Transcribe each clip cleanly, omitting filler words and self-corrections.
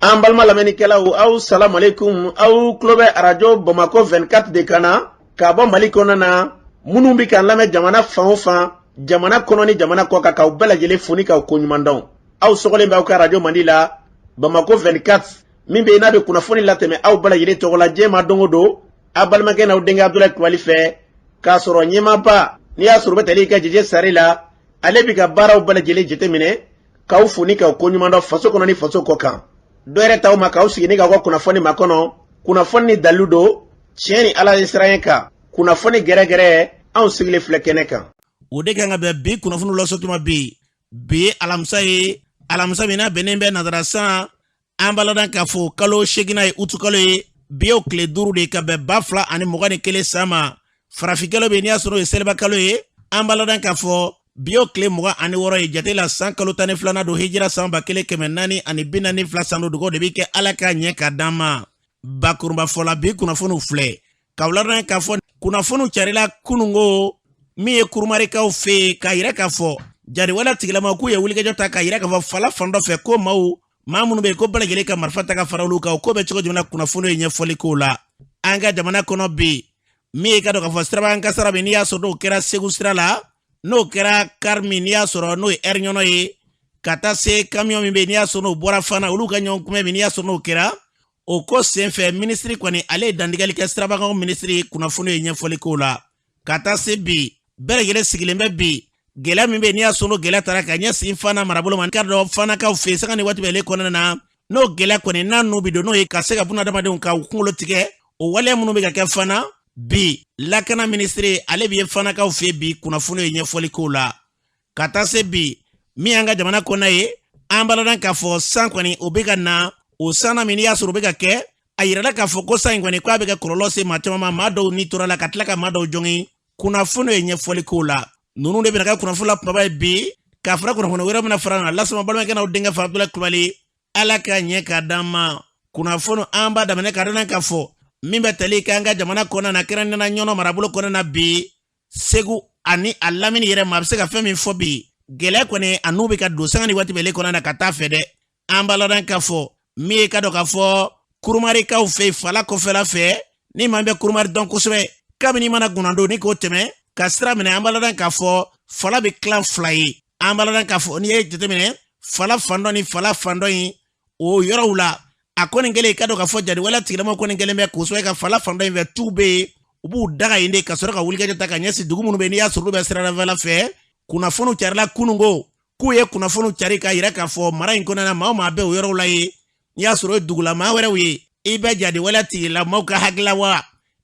An balima lamɛnnikɛlaw, aw salamu aleykum. Aw tulo bɛ arajo Bamakɔ 24 de kan na ka bɔ Mali kɔnɔna na. Minnu bɛ k'an lamɛn jamana fan o fan, jamana kɔnɔ ni jamana kɔ kan, k'aw bɛɛ lajɛlen fo ni k'aw koɲuman dɔn. Aw sɔgɔlen bɛ aw ka arajo mandi la, Bamakɔ 24, min bɛ yen n'a bɛ kunnafoni latɛmɛ aw bɛɛ lajɛlen tɔgɔ la diɲɛ ma don o don, aw balimakɛ n'aw denkɛ Abudulayi Kulubali fɛ, k'a sɔrɔ ɲɛmaaba n'i y'a sɔrɔ u bɛ tali kɛ Jeje Sare la, ale bɛ ka baaraw bɛɛ lajɛlen jateminɛ, k'aw fo ni k'aw koɲuman dɔn faso kɔnɔ ni faso kɔ kan. Dɔ yɛrɛ t'aw ma k'aw sigi ni k'aw ka kunnafoni makɔnɔ, kunnafoni ni dalilu don, tiɲɛ ni Ala ye siran kan, kunnafoni gɛrɛgɛrɛ, anw sigilen filɛ kɛnɛ kan. O de kan ka bɛn bi kunnafoni lasɔtuma bi. Bi ye alamisa ye, alamisa min n'a bɛnnen bɛ nazara san, an b'a ladɔn k'a fɔ kalo seginna ye utukalo ye. Bi y'o tile 5 de ye ka bɛn 2021 san ma. Farafinkalo bɛ n'i y'a sɔrɔ o ye seliba kalo ye, an b'a ladɔn k'a fɔ bi y'o tile 26 ye jate la, san kalo 12nan don, hijira san 1442 san don. Dugawu de bɛ kɛ Ala k'a ɲɛ ka d'an ma. Bakurunba fɔ la, bi kunnafoniw filɛ k'aw ladɔn k'a fɔ kunnafoniw carila kununko min ye kurumarikaw fɛ yen, k'a yira k'a fɔ jadiwale tigilamaw k'u ye wulikajɔ ta k'a yira k'a fɔ fala fan dɔ fɛ ko maaw maa minnu bɛ yen ko bɛɛ lajɛlen ka marifa ta ka fara olu kan. O ko bɛ cogo jumɛn na? Kunnafoni ye ɲɛfɔli k'o la. An ka jamana kɔnɔ bi, min ye ka dɔn k'a fɔ sirabakan kasara min n'i y'a sɔrɔ n'o kɛra Segu sira la, n'o kɛra kari min n'i y'a sɔrɔ n'o ye ɛri ɲɔnɔ ye, ka taa se kamiyɔn min bɛ yen n'i y'a sɔrɔ n'o bɔra Fana, olu ka ɲɔgɔn kunbɛn min n'i y'a sɔrɔ n'o kɛra, o ko senfɛ minisiri kɔni ale ye dantigɛli kɛ, sirabakanko minisiri. Kunnafoni ye ɲɛfɔli k'o la. Ka taa se bi, bɛɛ lajɛlen sigilen bɛ bi gɛlɛya min bɛ yen n'i y'a sɔrɔ n'o gɛlɛya taara ka ɲɛsin Fana marabolo ma, k'a dɔn Fanakaw fɛ yen sanga ni waati bɛɛ ale kɔnɔna na, n'o gɛlɛya kɔni n'a n'u bi don, n'o ye ka se ka bunadamadenw ka kunkolo tigɛ, o waleya minnu bɛ ka kɛ Fana bi, lakana minisiri ale bɛ ye Fanakaw fɛ bi. Kunnafoni ye ɲɛfɔli k'o la. Ka taa se bi, min y'an ka jamana kɔnɔna ye, an b'a ladɔn k'a fɔ san kɔni o bɛ ka na. O san na min n'i y'a sɔrɔ o bɛ ka kɛ, a yirala k'a fɔ ko san in kɔni k'a bɛ ka kɔlɔlɔ se maa caman ma, maa dɔw ni tora la ka tila ka maa dɔw jogin. Kunnafoni ye ɲɛfɔli k'o la. Ninnu de bɛna kɛ kunnafoni la kumaba ye bi, k'a fara kunnafoni wɛrɛ bɛna fara kan lasama balimakɛ n'aw denkɛ fɛ Abudulayi Kulubali. Ala ka ɲɛ ka d'an ma. Kunnafoni an b'a daminɛ ka dɔn k'a fɔ min bɛ tali kɛ an ka jamana kɔnɔna na, kɛrɛnkɛrɛnnenya Ɲɔnɔ marabolo kɔnɔna na bi, Segu ani a lamini yɛrɛ ma, a bɛ se ka fɛn min fɔ bi, gɛlɛya kɔni a n'u bɛ ka don sanga ni waati bɛɛ kɔnɔna na ka taa fɛ dɛ. An b'a ladɔn k'a fɔ min ye ka dɔn k'a fɔ kurumarikaw fɛ yen fala kɔfɛla fɛ, ni maa bɛ kurumari dɔn kosɛbɛ, kabini i mana Gunnando ni k'o tɛmɛ ka sira minɛ, an b'a ladɔn k'a fɔ fala bɛ tilan fila ye. An b'a ladɔn k'a fɔ n'i ye jateminɛ fala fan dɔ ni fala fan dɔ in, o yɔrɔw la a kɔni kɛlen i ka dɔn k'a fɔ jadiwale tigilamaw kɔni kɛlen bɛ k'o sɔrɔ ka fala fan dɔ in fɛ, tuw bɛ yen, u b'u daga yen de ka sɔrɔ ka wulikajɔ ta ka ɲɛsin dugu minnu bɛ yen n'i y'a sɔrɔ olu bɛ siradafɛla fɛ. Kunnafoniw carila kununko k'u ye kunnafoniw cari k'a yira k'a fɔ mara in kɔnɔna na, maa o maa bɛ o yɔrɔw la yen, n'i y'a sɔrɔ o ye dugulamaa wɛrɛw ye, i bɛ jadiwale tigilamaw ka hakilila wa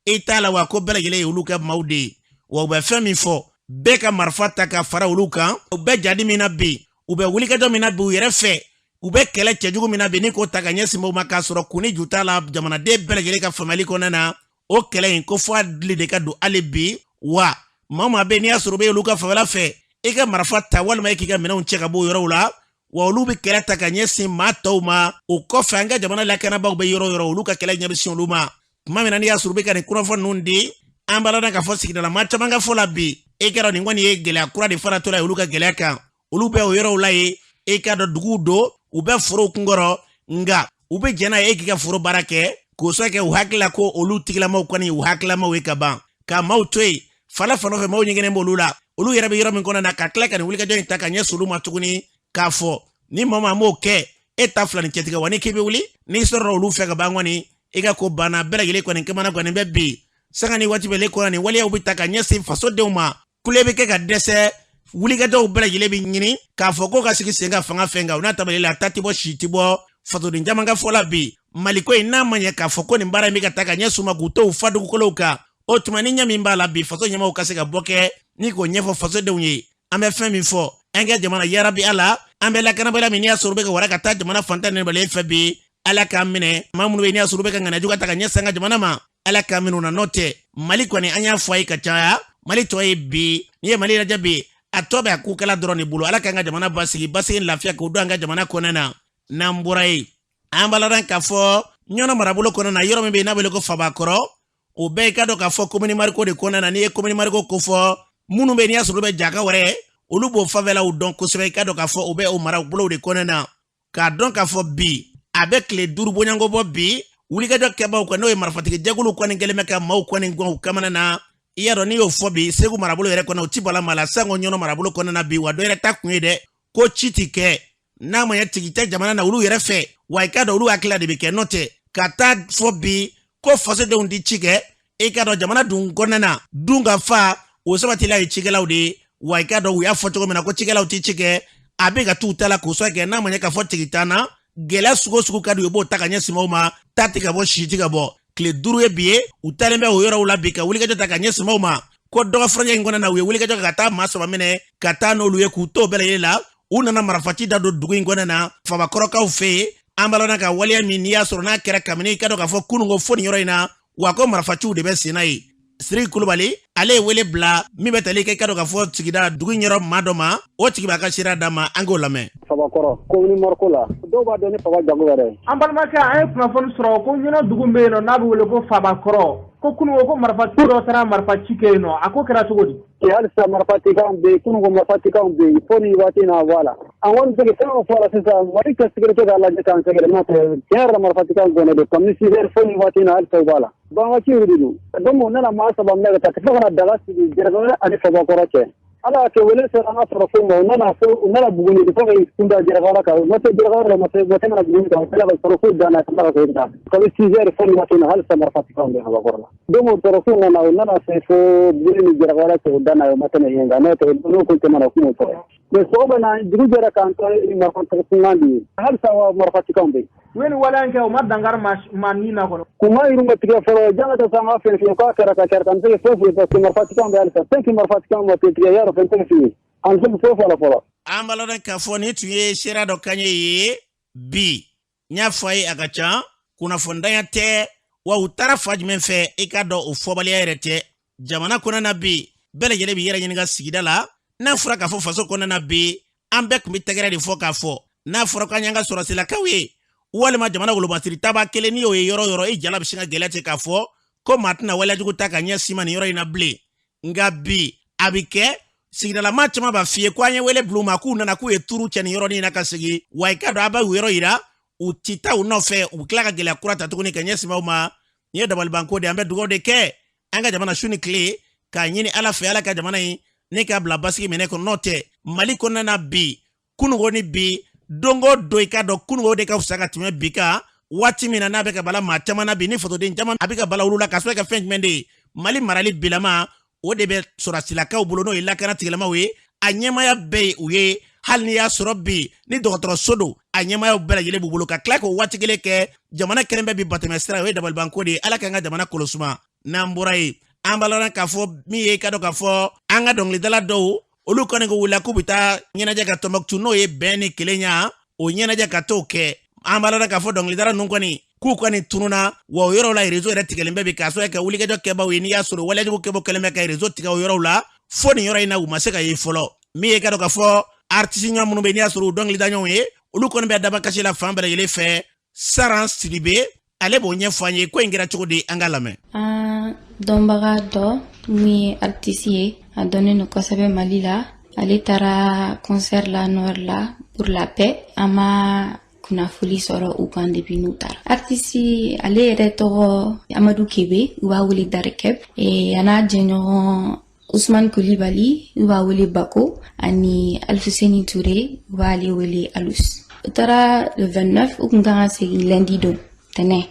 i t'a la wa, ko bɛɛ lajɛlen ye olu ka maaw de ye. Wa u bɛ fɛn min fɔ, bɛɛ ka marifa ta ka fara olu kan. U bɛ jadi min na bi, u bɛ wulikajɔ min na bi u yɛrɛ fɛ, u bɛ kɛlɛ cɛjugu min na bi ni k'o ta ka ɲɛsin maaw ma k'a sɔrɔ kun ni ju t'a la jamanaden bɛɛ lajɛlen ka faamuyali kɔnɔna na, o kɛlɛ in ko fo a dili de ka don hali bi. Wa maa o maa bɛ n'i y'a sɔrɔ u bɛ olu ka fanfɛla fɛ, i ka marifa ta walima i k'i ka minɛnw cɛ ka bɔ o yɔrɔw la. Wa olu bɛ kɛlɛ ta ka ɲɛsin maa tɔw ma. O kɔfɛ, an ka jamana lakanabaaw bɛ yɔrɔ o yɔrɔ, olu ka kɛlɛ ɲɛ bɛ sin olu ma. Tuma min na n'i y'a sɔrɔ u bɛ ka nin kunnafoni ninnu di, an b'a ladɔn k'a fɔ sigidala maa caman ka fɔ la bi, e k'a dɔn nin kɔni ye gɛlɛya kura de faratɔ la ye olu ka gɛlɛya kan. Olu bɛ o yɔrɔw la yen, e k'a dɔn duguw don, u bɛ forow kunkɔrɔ, nka u bɛ jɛn n'a ye e k'i ka foro baara kɛ, k'o sɔrɔ kɛ u hakili la ko olu tigilamaw kɔni u hakililamaw ye ka ban ka maaw to yen fala fan fɛ. Maaw ɲɛgɛnɛ b'olu la, olu yɛrɛ bɛ yɔrɔ min kɔnɔ na, ka tila ka nin wulikajɔ in ta ka ɲɛsin olu ma tuguni, k'a fɔ ni maa maa m'o kɛ, e ta fila ni cɛtigɛ. Wa ni k'i bɛ wuli n'i sɔrɔla olu fɛ ka ban kɔni, i ka ko banna. Bɛɛ lajɛlen kɔni kamana kɔni bɛ bi sanga ni waati bɛɛ le kɔnɔ. Nin waleyaw bɛ ta ka ɲɛsin fasodenw ma, kule bɛ kɛ ka dɛsɛ, wulikajɔw bɛɛ lajɛlen bɛ ɲini k'a fɔ ko ka sigi sen ka fanga fɛn kan. O n'a tabali la, ta tɛ bɔ, si tɛ bɔ. Fasoden caman ka fɔ la bi, Maliko in n'a ma ɲɛ k'a fɔ ko nin baara in bɛ ka ta ka ɲɛsin u ma k'u to u fa dugukolow kan, o tuma ni ɲɛ min b'a la bi, faso ɲɛmaaw ka se ka bɔ kɛ ni k'o ɲɛfɔ fasodenw ye. An bɛ fɛn min fɔ an ka jamana, yarabi Ala, an bɛ lakanabaliya min n'i y'a sɔrɔ u bɛ ka wara ka taa jamana fantan ni fɛ bi, Ala k'an minɛ. Maa minnu bɛ n'i y'a sɔrɔ u bɛ ka ŋaniya jugu ta ka ɲɛsin an ka jamana ma, Ala k'an minɛ u na. N'o tɛ, Mali kɔni, an y'a fɔ a ye ka caya, Mali tɔ ye bi, n'i ye Mali lajɛ bi, a tɔ bɛ a kokɛla dɔrɔn de bolo. Ala k'an ka jamana basigi, basigi lafiya k'o don an ka jamana kɔnɔna na. N'an bɔra yen, an b'a ladɔn k'a fɔ Ɲɔnɔ marabolo kɔnɔna na, yɔrɔ min bɛ yen n'a wele ko Fabakɔrɔ, o bɛɛ i ka dɔn k'a fɔ komini Mariko de kɔnɔna na. N'i ye komini Mariko kofɔ, minnu bɛ n'i y'a sɔrɔ olu bɛ jaka wɛrɛ, olu b'o fanfɛlaw dɔn kosɛbɛ. I ka dɔn k'a fɔ o bɛ o marabolow de kɔnɔna na, k'a dɔn k'a fɔ bi A bɛ tile 5 bɔɲɔgɔnko bɔ bi, wulikajɔ kɛbaw kan, n'o ye marifatigi jɛkuluw kɔni kɛlen bɛ ka maaw kɔni gɛn u kamana na. I y'a dɔn, n'i y'o fɔ bi Segu marabolo yɛrɛ kɔnɔ, o ti bala maa la, sango Ɲɔnɔ marabolo kɔnɔna na bi. Wa dɔ yɛrɛ ta kun ye dɛ ko ci ti kɛ n'a ma ɲɛ tigi tɛ jamana na olu yɛrɛ fɛ. Wa i k'a dɔn, olu hakilila de bɛ kɛ n'o tɛ ka taa fɔ bi ko fasodenw ti ci kɛ. I k'a dɔn, jamana dun kɔnɔna na, dun ka fa o sabatila ye cikɛlaw de ye. Wa i k'a dɔn, u y'a fɔ cogo min na ko cikɛlaw ti ci kɛ, a bɛ ka t'u ta la k'o sɔrɔ kɛ. N'a ma ɲɛ k'a fɔ tigi t'an na, gɛlɛya sugu o sugu ka di u ye, b'o ta ka ɲɛsin maaw ma. Ta ti ka bɔ, si ti ka bɔ. Tile 5 ye bi ye, u taalen bɛ o yɔrɔw la bi ka wulikajɔ ta ka ɲɛsin maaw ma ko dɔgɔ furancɛ in kɔnɔna na, u ye wulikajɔ kɛ ka taa maa 3 minɛ ka taa n'olu ye k'u to bɛɛ lajɛlen la. U nana marifaci da don dugu in kɔnɔna na Fabakɔrɔkaw fɛ yen. An b'a lɔn ka waleya min n'i y'a sɔrɔ n'a kɛra kabini i ka dɔn k'a fɔ kununko fo nin yɔrɔ in na, wa ko marifaciw de bɛ sen na yen. Siriki Kulubali, ale ye wele bila min bɛ tali kɛ i ka dɔn k'a fɔ sigida dugu in yɔrɔ maa dɔ ma, o tigi b'a ka seereya d'a ma, an k'o lamɛn. Fabakɔrɔ commune Mariko la, dɔw b'a dɔn ni Faba Jago yɛrɛ. An balimakɛ, an ye kunnafoni sɔrɔ ko Ɲɔnɔ dugu bɛ yen nɔ n'a bɛ wele ko Fabakɔrɔ, ko kununko ko marifatigi dɔ taara marifa ci kɛ yen nɔ. A ko kɛra cogo di? Halisa marifatikanw bɛ yen, kununko marifatikanw bɛ yen fo ni waati na. Voilà, an kɔni bɛ fɛn o fɔ la sisan, Mali ka sécurité k'a lajɛ k'an sɛgɛrɛ. N'o tɛ, tiɲɛ yɛrɛ la, marifatikanw gɔnɛ don kabini 6 heures fo ni waati na, halisa u b'a la. Banbaciw de don. Donc u nana maa 3 minɛ ka taa fo ka na daga sigi Jɛrɛkɔrɔ ani Fabakɔrɔ cɛ. Ala y'a kɛ wele sera an ka sɔrɔ fo ma, u nana fo u nana Buguni fo ka kunda Jɛrɛkɔrɔ kan. U ma se Jɛrɛkɔrɔ la, u ma se u ma tɛmɛ Buguni kan, u tilala ka sɔrɔ fo danna ka tila ka segin ka kabini 6 heures fo ni waati na, halisa marifatikanw bɛ Fabakɔrɔ la. Donc sɔrɔsiw nana, u nana se fo Buguni ni Jɛrɛkɔrɔ cɛ, u danna, u ma tɛmɛ yen kan. N'o tɛ, n'u kun tɛmɛna, u kun b'o sɔrɔ. Mais sɔgɔma na, dugu jɛra k'an to marifa kunkan de ye, halisa wa marifatikanw bɛ yen. U ye nin waleya in kɛ, u ma dankari ma nin na kɔnɔ? K'u ma yiruma tigɛ fɔlɔ, jan ka taa san ka fɛn f'i ye k'a kɛra ka kɛra kan, tɛ foyi foyi, parce que marifatikanw bɛ halisa. Tant que marifatikanw ma tigɛ, yarɔ fɛn tɛ f'i ye, an tɛ foyi fɔ la fɔlɔ. An b'a lɔn k'a fɔ nin tun ye seereya dɔ kan ye bi. N y'a fɔ a ye, a ka ca kunnafonidanya tɛ. Wa u taara fa jumɛn fɛ, i k'a dɔn o fɔbaliya yɛrɛ tɛ. Jamana kɔnɔna na bi, bɛɛ lajɛlen b'i yɛrɛ ɲininka sigida la. N'a fɔra k'a fɔ faso kɔnɔna na bi, an bɛɛ tun bɛ tɛgɛrɛ de fɔ k'a fɔ n'a fɔra k'an y'an ka sɔrɔsilakaw ye walima jamana wolomasiri taba kelen, n'i y'o ye yɔrɔ o yɔrɔ, i jala bɛ sin ka gɛlɛya ten k'a fɔ ko maa tɛna waleyajugu ta ka ɲɛsin ma nin yɔrɔ in na bilen. Nka bi a bɛ kɛ sigidalama caman b'a f'i ye ko an ye wele bila u ma, k'u nana, k'u ye turu cɛ nin yɔrɔnin in na ka segin. Wa i k'a dɔn, a bɛ u yɔrɔ yira, u ti taa u nɔfɛ, u bɛ tila ka gɛlɛya kura ta tuguni ka ɲɛsin aw ma. Nin ye dabalibanko de ye. An bɛ dugawu de kɛ an ka jamana su ni tile k'a ɲini Ala fɛ, Ala ka jamana in ne k'a bila basigi minɛ kɔnɔ. N'o tɛ, Mali kɔnɔna na bi, kununko ni bi, don o don, i k'a dɔn kununko de ka fisa ka tɛmɛ bi kan. Waati min na n'a bɛ ka bala maa caman na bi, ni fasoden caman a bɛ ka bala olu la ka sɔrɔ ka fɛn jumɛn de ye Mali marali bilama, o de bɛ sɔrɔsilakaw bolo, n'o ye lakana tigilamaw ye. A ɲɛmaya bɛɛ ye u ye. Hali n'i y'a sɔrɔ bi ni dɔgɔtɔrɔso don, a ɲɛmayaw bɛɛ lajɛlen b'u bolo ka tila k'o waati kelen kɛ. Jamana kɛlen bɛ bi batɛmɛ sira, o ye dabalibanko de ye. Ala k'an ka jamana kolosuma. N'an bɔra yen, an b'a lɔn k'a fɔ min ye, i ka dɔn k'a fɔ an ka dɔnkilidala dɔw, olu kɔni ko wulila k'u bɛ taa ɲɛnajɛ ka Tɔnbɔkutu, n'o ye bɛn ni kelenya, o ɲɛnajɛ ka t'o kɛ. An b'a lɔn k'a fɔ dɔnkilidala ninnu kɔni k'u kɔni tununa. Wa o yɔrɔw la, réseau yɛrɛ tigɛlen bɛ bi k'a sɔrɔ ka wulikajɔ kɛbaw ye. N'i y'a sɔrɔ waleyajugu kɛbaw kɛlen bɛ ka réseau tigɛ o yɔrɔw la, fo nin yɔrɔ in na, u ma se ka ye fɔlɔ. Min ye, ka dɔn k'a fɔ artiste ɲɔgɔn minnu bɛ, n'i y'a sɔrɔ u dɔnkilida ɲɔgɔn ye, olu kɔni bɛ dabakasi la fan bɛɛ lajɛlen fɛ. Saran Sidibe, ale b'o ɲɛfɔ an ye ko in kɛra cogo di, an ka lamɛn. An dɔnbaga dɔ min ye artiste ye, a dɔnnen don kosɛbɛ Mali la, ale taara concert la nord la pour la paix. An ma kunnafoli sɔrɔ u kan depuis n'u taara. Artiste ale yɛrɛ tɔgɔ Amadu Kebe, u b'a wele Darikɛb, a n'a jɛɲɔgɔn Usman Kulibali, u b'a wele Bako, ani Alfuseni Ture, u b'ale wele Alus. U taara le 29, u kun kan ka segin lundi don tɛnɛ.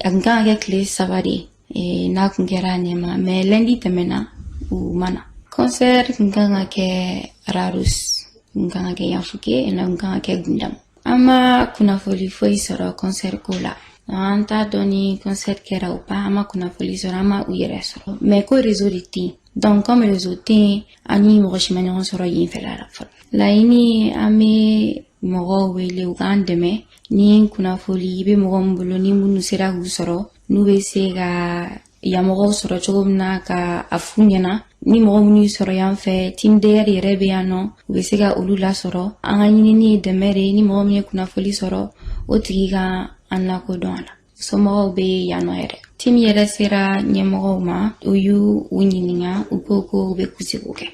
A kun kan ka kɛ tile 3 de ye n'a kun kɛra a ɲɛma, mais lundi tɛmɛna, u ma na. Concert kun kan ka kɛ Rharous, kun kan ka kɛ Yanfuke, n'a kun kan ka kɛ Gundam. An ma kunnafoli foyi sɔrɔ concert ko la. An t'a dɔn ni concert kɛra o pas, an ma kunnafoli sɔrɔ, an ma u yɛrɛ sɔrɔ. Mais ko réseau de tɛ yen, donc comme réseau tɛ yen, an ni mɔgɔ si ma ɲɔgɔn sɔrɔ yen fɛla la fɔlɔ. Laɲini, an bɛ mɔgɔw wele u k'an dɛmɛ ni kunnafoli bɛ mɔgɔ min bolo, ni minnu sera k'u sɔrɔ, n'u bɛ se ka yamɔgɔw sɔrɔ cogo min na ka a f'u ɲɛna. Ni mɔgɔ minnu y'u sɔrɔ yan fɛ, team DR yɛrɛ bɛ yan nɔ, u bɛ se ka olu lasɔrɔ. An ka ɲinini ye dɛmɛ de ye. Ni mɔgɔ min ye kunnafoli sɔrɔ, o tigi ka an lakodɔn a la. Somɔgɔw bɛ yan nɔ yɛrɛ. Team yɛrɛ sera ɲɛmɔgɔw ma, u y'u u ɲininka, u ko ko u bɛ kuseko kɛ.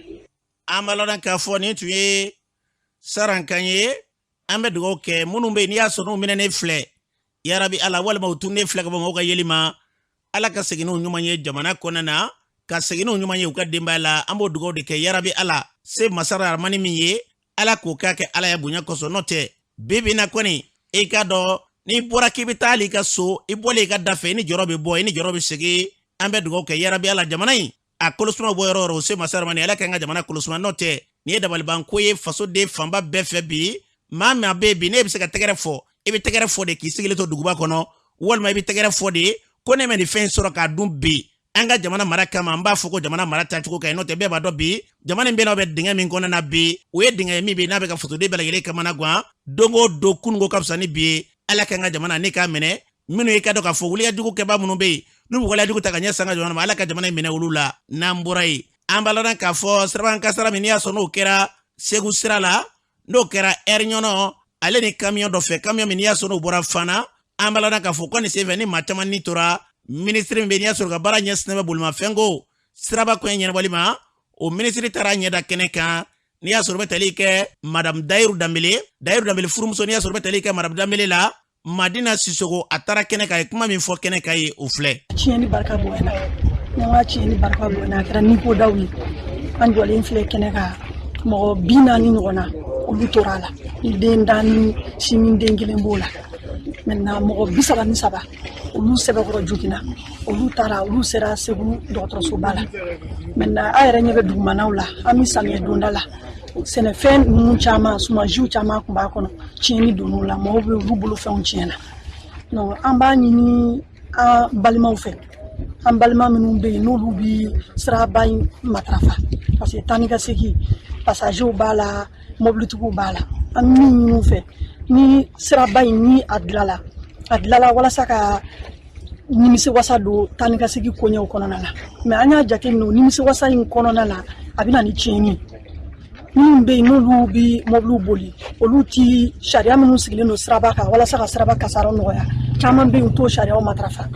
An b'a lɔn k'a fɔ nin tun ye Sarankan ye. An bɛ dugawu kɛ minnu bɛ yen n'i y'a sɔrɔ n'u minɛnen filɛ, yarabi Ala, walima u tunnen filɛ ka bɔ mɔgɔw ka yeli ma, Ala ka segin n'u ɲuman ye jamana kɔnɔna na, ka segin n'u ɲuman ye u ka denbaya la. An b'o dugawu de kɛ, yarabi Ala, se masa Rahamani min ye, Ala k'o k'a kɛ Ala ya bonya kosɔn. N'o tɛ, bi bi in na kɔni, i k'a dɔn n'i bɔra k'i bɛ taa hali i ka so, i bɔlen i ka da fɛ, i ni jɔrɔ bɛ bɔ, i ni jɔrɔ bɛ segin. An bɛ dugawu kɛ, yarabi Ala, jamana in a kolosuma bɔ yɔrɔ o yɔrɔ, o se masa Rahamani, Ala k'an ka jamana kolosuma. N'o tɛ, nin ye dabalibanko ye fasoden fanba bɛɛ fɛ bi. Maa min bɛ yen bi, n'e bɛ se ka tɛgɛrɛ fɔ, i bɛ tɛgɛrɛ fɔ de k'i sigilen to duguba kɔnɔ, walima i bɛ tɛgɛrɛ fɔ de ko ne ma nin fɛn sɔrɔ k'a dun bi an ka jamana mara kama. N b'a fɔ ko jamana mara taacogo ka ɲi. N'o tɛ, bɛɛ b'a dɔn bi jamana in bɛ n'aw bɛ dingɛ min kɔnɔna na bi, o ye dingɛ ye min bɛ n'a bɛ ka fasoden bɛɛ lajɛlen kamana gan don o don. Kununko ka fisa ni bi ye. Ala k'an ka jamana ne k'a minɛ. Minnu ye ka dɔn k'a fɔ wuliyajugu kɛbaa minnu bɛ yen, n'u bɛ waleyajugu ta ka ɲɛsin an ka jamana ma, Ala ka jamana in minɛ olu la. N'an bɔra yen, an b'a ladɔn k'a fɔ sirabakan kasara min n'i y'a sɔrɔ n'o kɛra Segu sira la, n'o kɛra ɛri ɲɔnɔ ale ni kamiyɔn dɔ fɛ, kamiyɔn min n'i y'a sɔrɔ n'o bɔra Fana, an b'a ladɔn k'a fɔ ko nin senfɛ ni maa caman ni tora. Minisiri min bɛ n'i y'a sɔrɔ ka baara ɲɛsinnen bɛ bolimafɛn ko siraba koɲɛ ɲɛnabɔli ma, o minisiri taara ɲɛ da kɛnɛ kan. N'i y'a sɔrɔ bɛ tali kɛ Madamu Dayiru Danbele, Dayiru Danbele furumuso, n'i y'a sɔrɔ bɛ tali kɛ Madamu Danbele la, Madina Sisoko, a taara kɛnɛ kan, a ye kuma min fɔ kɛnɛ kan ye, o filɛ. Tiɲɛni barika bonyana. N'an ka tiɲɛni barika bonyana, a kɛra niko daw ye. An jɔlen filɛ kɛnɛ kan, mɔgɔ 40 ɲɔgɔn na, olu tora a la, ni den naani sini den kelen b'o la. Maintenant, mɔgɔ 33, olu sɛbɛkɔrɔ joginna, olu taara, olu sera Segu dɔgɔtɔrɔsoba la. Maintenant, an yɛrɛ ɲɛ bɛ dugumanaw la, an bɛ samiyɛ donda la, sɛnɛfɛn ninnu caman, sumansiw caman tun b'a kɔnɔ, tiɲɛni donn'o la, mɔgɔw bɛ olu bolofɛnw tiɲɛna. Donc an b'a ɲini an balimaw fɛ, an balima minnu bɛ yen n'olu bi siraba in matarafa, parce que taa ni ka segin, passagers b'a la, mobilitigiw b'a la, an bɛ min ɲini u fɛ, ni siraba in ni a dilala, a dilala walasa ka nimisiwasa don taa ni ka segin koɲɛw kɔnɔna la. Mais an y'a jateminɛ, o nimisiwasa in kɔnɔna la, a bɛ na ni tiɲɛni ye. Minnu bɛ yen n'olu bɛ mɔbiliw boli, olu ti sariya minnu sigilen don siraba kan walasa ka siraba kasaraw nɔgɔya, caman bɛ yen, u t'o sariyaw matarafa.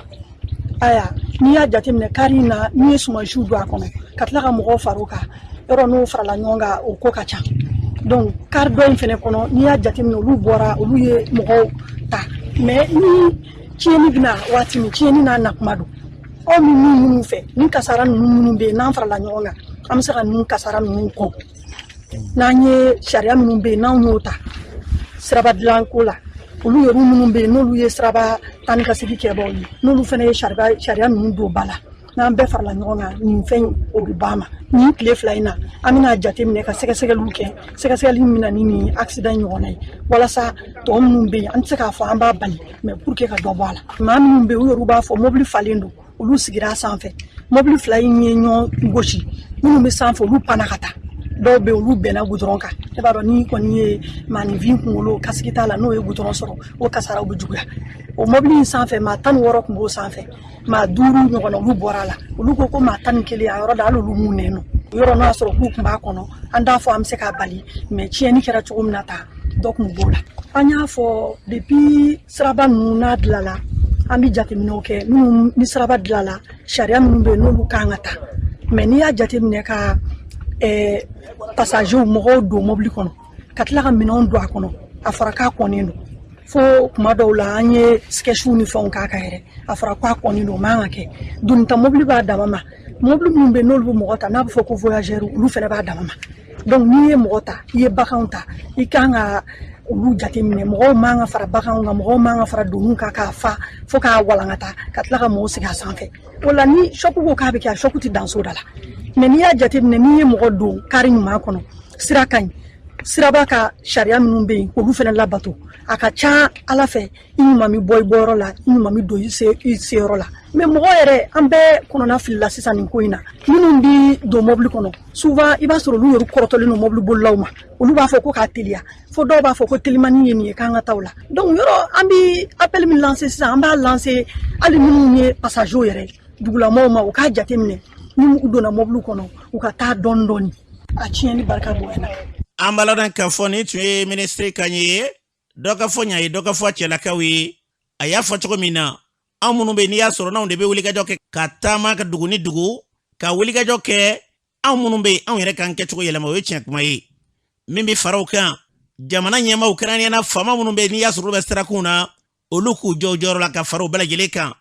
Aya, n'i y'a jateminɛ, kari in na, n'i ye sumansiw don a kɔnɔ ka tila ka mɔgɔw far'o kan, yɔrɔ n'o farala ɲɔgɔn kan, o ko ka ca. Donc kari dɔ in fɛnɛ kɔnɔ, n'i y'a jateminɛ, olu bɔra, olu ye mɔgɔw ta. Mais ni tiɲɛni bɛna waati min, tiɲɛni n'a nakuma don. Aw min minnu fɛ ni kasara ninnu minnu bɛ yen, n'an farala ɲɔgɔn kan, an bɛ se ka ninnu kasara ninnu kɔn, n'an ye sariya minnu bɛ yen, n'anw y'o ta siraba dilanko la. Olu yɛrɛ minnu bɛ yen, n'olu ye siraba taa ni ka segin kɛbaaw ye, n'olu fana ye sariya ninnu don ba la, n'an bɛɛ farala ɲɔgɔn kan, nin fɛn in, o bɛ ban ma. Nin tile 2 in na, an bɛna jateminɛ ka sɛgɛsɛgɛliw kɛ, sɛgɛsɛgɛli min bɛna ni nin accident ɲɔgɔnna ye, walasa tɔ minnu bɛ yen, an tɛ se k'a fɔ an b'a bali, mais pour que ka dɔ bɔ a la. Maa minnu bɛ yen, u yɛrɛ b'a fɔ mobili falen don, olu sigira a sanfɛ, mobili fila in ye ɲɔgɔn gosi, minnu bɛ sanfɛ, olu panna ka taa, dɔw bɛ yen, olu bɛnna gudɔrɔn kan. E b'a dɔn, n'i kɔni ye maaninfin kunkolo kasigi t'a la, n'o ye gudɔrɔn sɔrɔ, o kasaraw bɛ juguya. O mobili in sanfɛ, maa 16 tun b'o sanfɛ, maa 5 ɲɔgɔnna, olu bɔra a la. Olu ko ko maa 11, a yɔrɔ da, hali olu m'u nɛn nɔ yɔrɔ. N'o y'a sɔrɔ k'u tun b'a kɔnɔ, an t'a fɔ an bɛ se k'a bali, mais tiɲɛni kɛra cogo min na tan, dɔ tun b'o la. An y'a fɔ depuis siraba ninnu n'a dilala, an bɛ jateminɛw kɛ. Minnu ni siraba dilala, sariya minnu bɛ yen, n'olu kan ka ta. Mais n'i y'a jateminɛ ka passagers, mɔgɔw don mobili kɔnɔ ka tila ka minɛnw don a kɔnɔ, a fɔra k'a kɔnnen don, fo kuma dɔw la an ye sketchiw ni fɛnw k'a kan yɛrɛ, a fɔra k'a kɔnnen don, o man ka kɛ. Donita mobili b'a dama ma, mobili minnu bɛ yen, n'olu bɛ mɔgɔ ta, n'a bɛ fɔ ko voyageur, olu fana b'a dama ma. Donc n'i ye mɔgɔ ta, i ye baganw ta, i kan ka olu jateminɛ. Mɔgɔw man ka fara baganw kan, mɔgɔw man ka fara doniw kan k'a fa fo k'a walankata ka tila ka mɔgɔw sigi a sanfɛ. O la, ni choc ko k'a bɛ kɛ, a choc tɛ dan so da la. Mais n'i y'a jateminɛ, n'i ye mɔgɔ don kari ɲuman kɔnɔ, sira ka ɲi, siraba ka sariya minnu bɛ yen, k'olu fana labato, a ka ca Ala fɛ, i ɲuman bɛ bɔ i bɔyɔrɔ la, i ɲuman bɛ don i seyɔrɔ la. Mais mɔgɔ yɛrɛ, an bɛɛ kɔnɔna filila sisan nin ko in na. Minnu bɛ don mobili kɔnɔ, souvent i b'a sɔrɔ olu yɛrɛ kɔrɔtɔlen don mobili bolilaw ma, olu b'a fɔ ko k'a teliya, fo dɔw b'a fɔ ko telimani ye nin ye, k'an ka taa o la. Donc yɔrɔ, an bɛ appel min lancer sisan, an b'a lancer hali minnu ye passagers yɛrɛ ye, dugulamɔgɔw ma, u k'a jateminɛ, ni u donna mobili kɔnɔ, u ka taa dɔɔni dɔɔni, a tiɲɛni barika bonyana. An b'a ladɔn k'a fɔ nin tun ye minisiri kan ye. Dɔ ka fɔ ɲa ye, dɔ ka fɔ a cɛlakaw ye. A y'a fɔ cogo min na, anw minnu bɛ, n'i y'a sɔrɔ n'anw de bɛ wulikajɔ kɛ ka taama ka dugu ni dugu ka wulikajɔ kɛ, anw minnu bɛ yen, anw yɛrɛ k'an kɛcogo yɛlɛma, o ye tiɲɛ kuma ye. Min bɛ fara o kan. Jamana ɲɛmaaw, kɛrɛnkɛrɛnnenya na faama minnu bɛ, n'i y'a sɔrɔ olu bɛ sirakunw na, olu k'u jɔ u jɔyɔrɔ la ka fara o bɛɛ lajɛlen kan.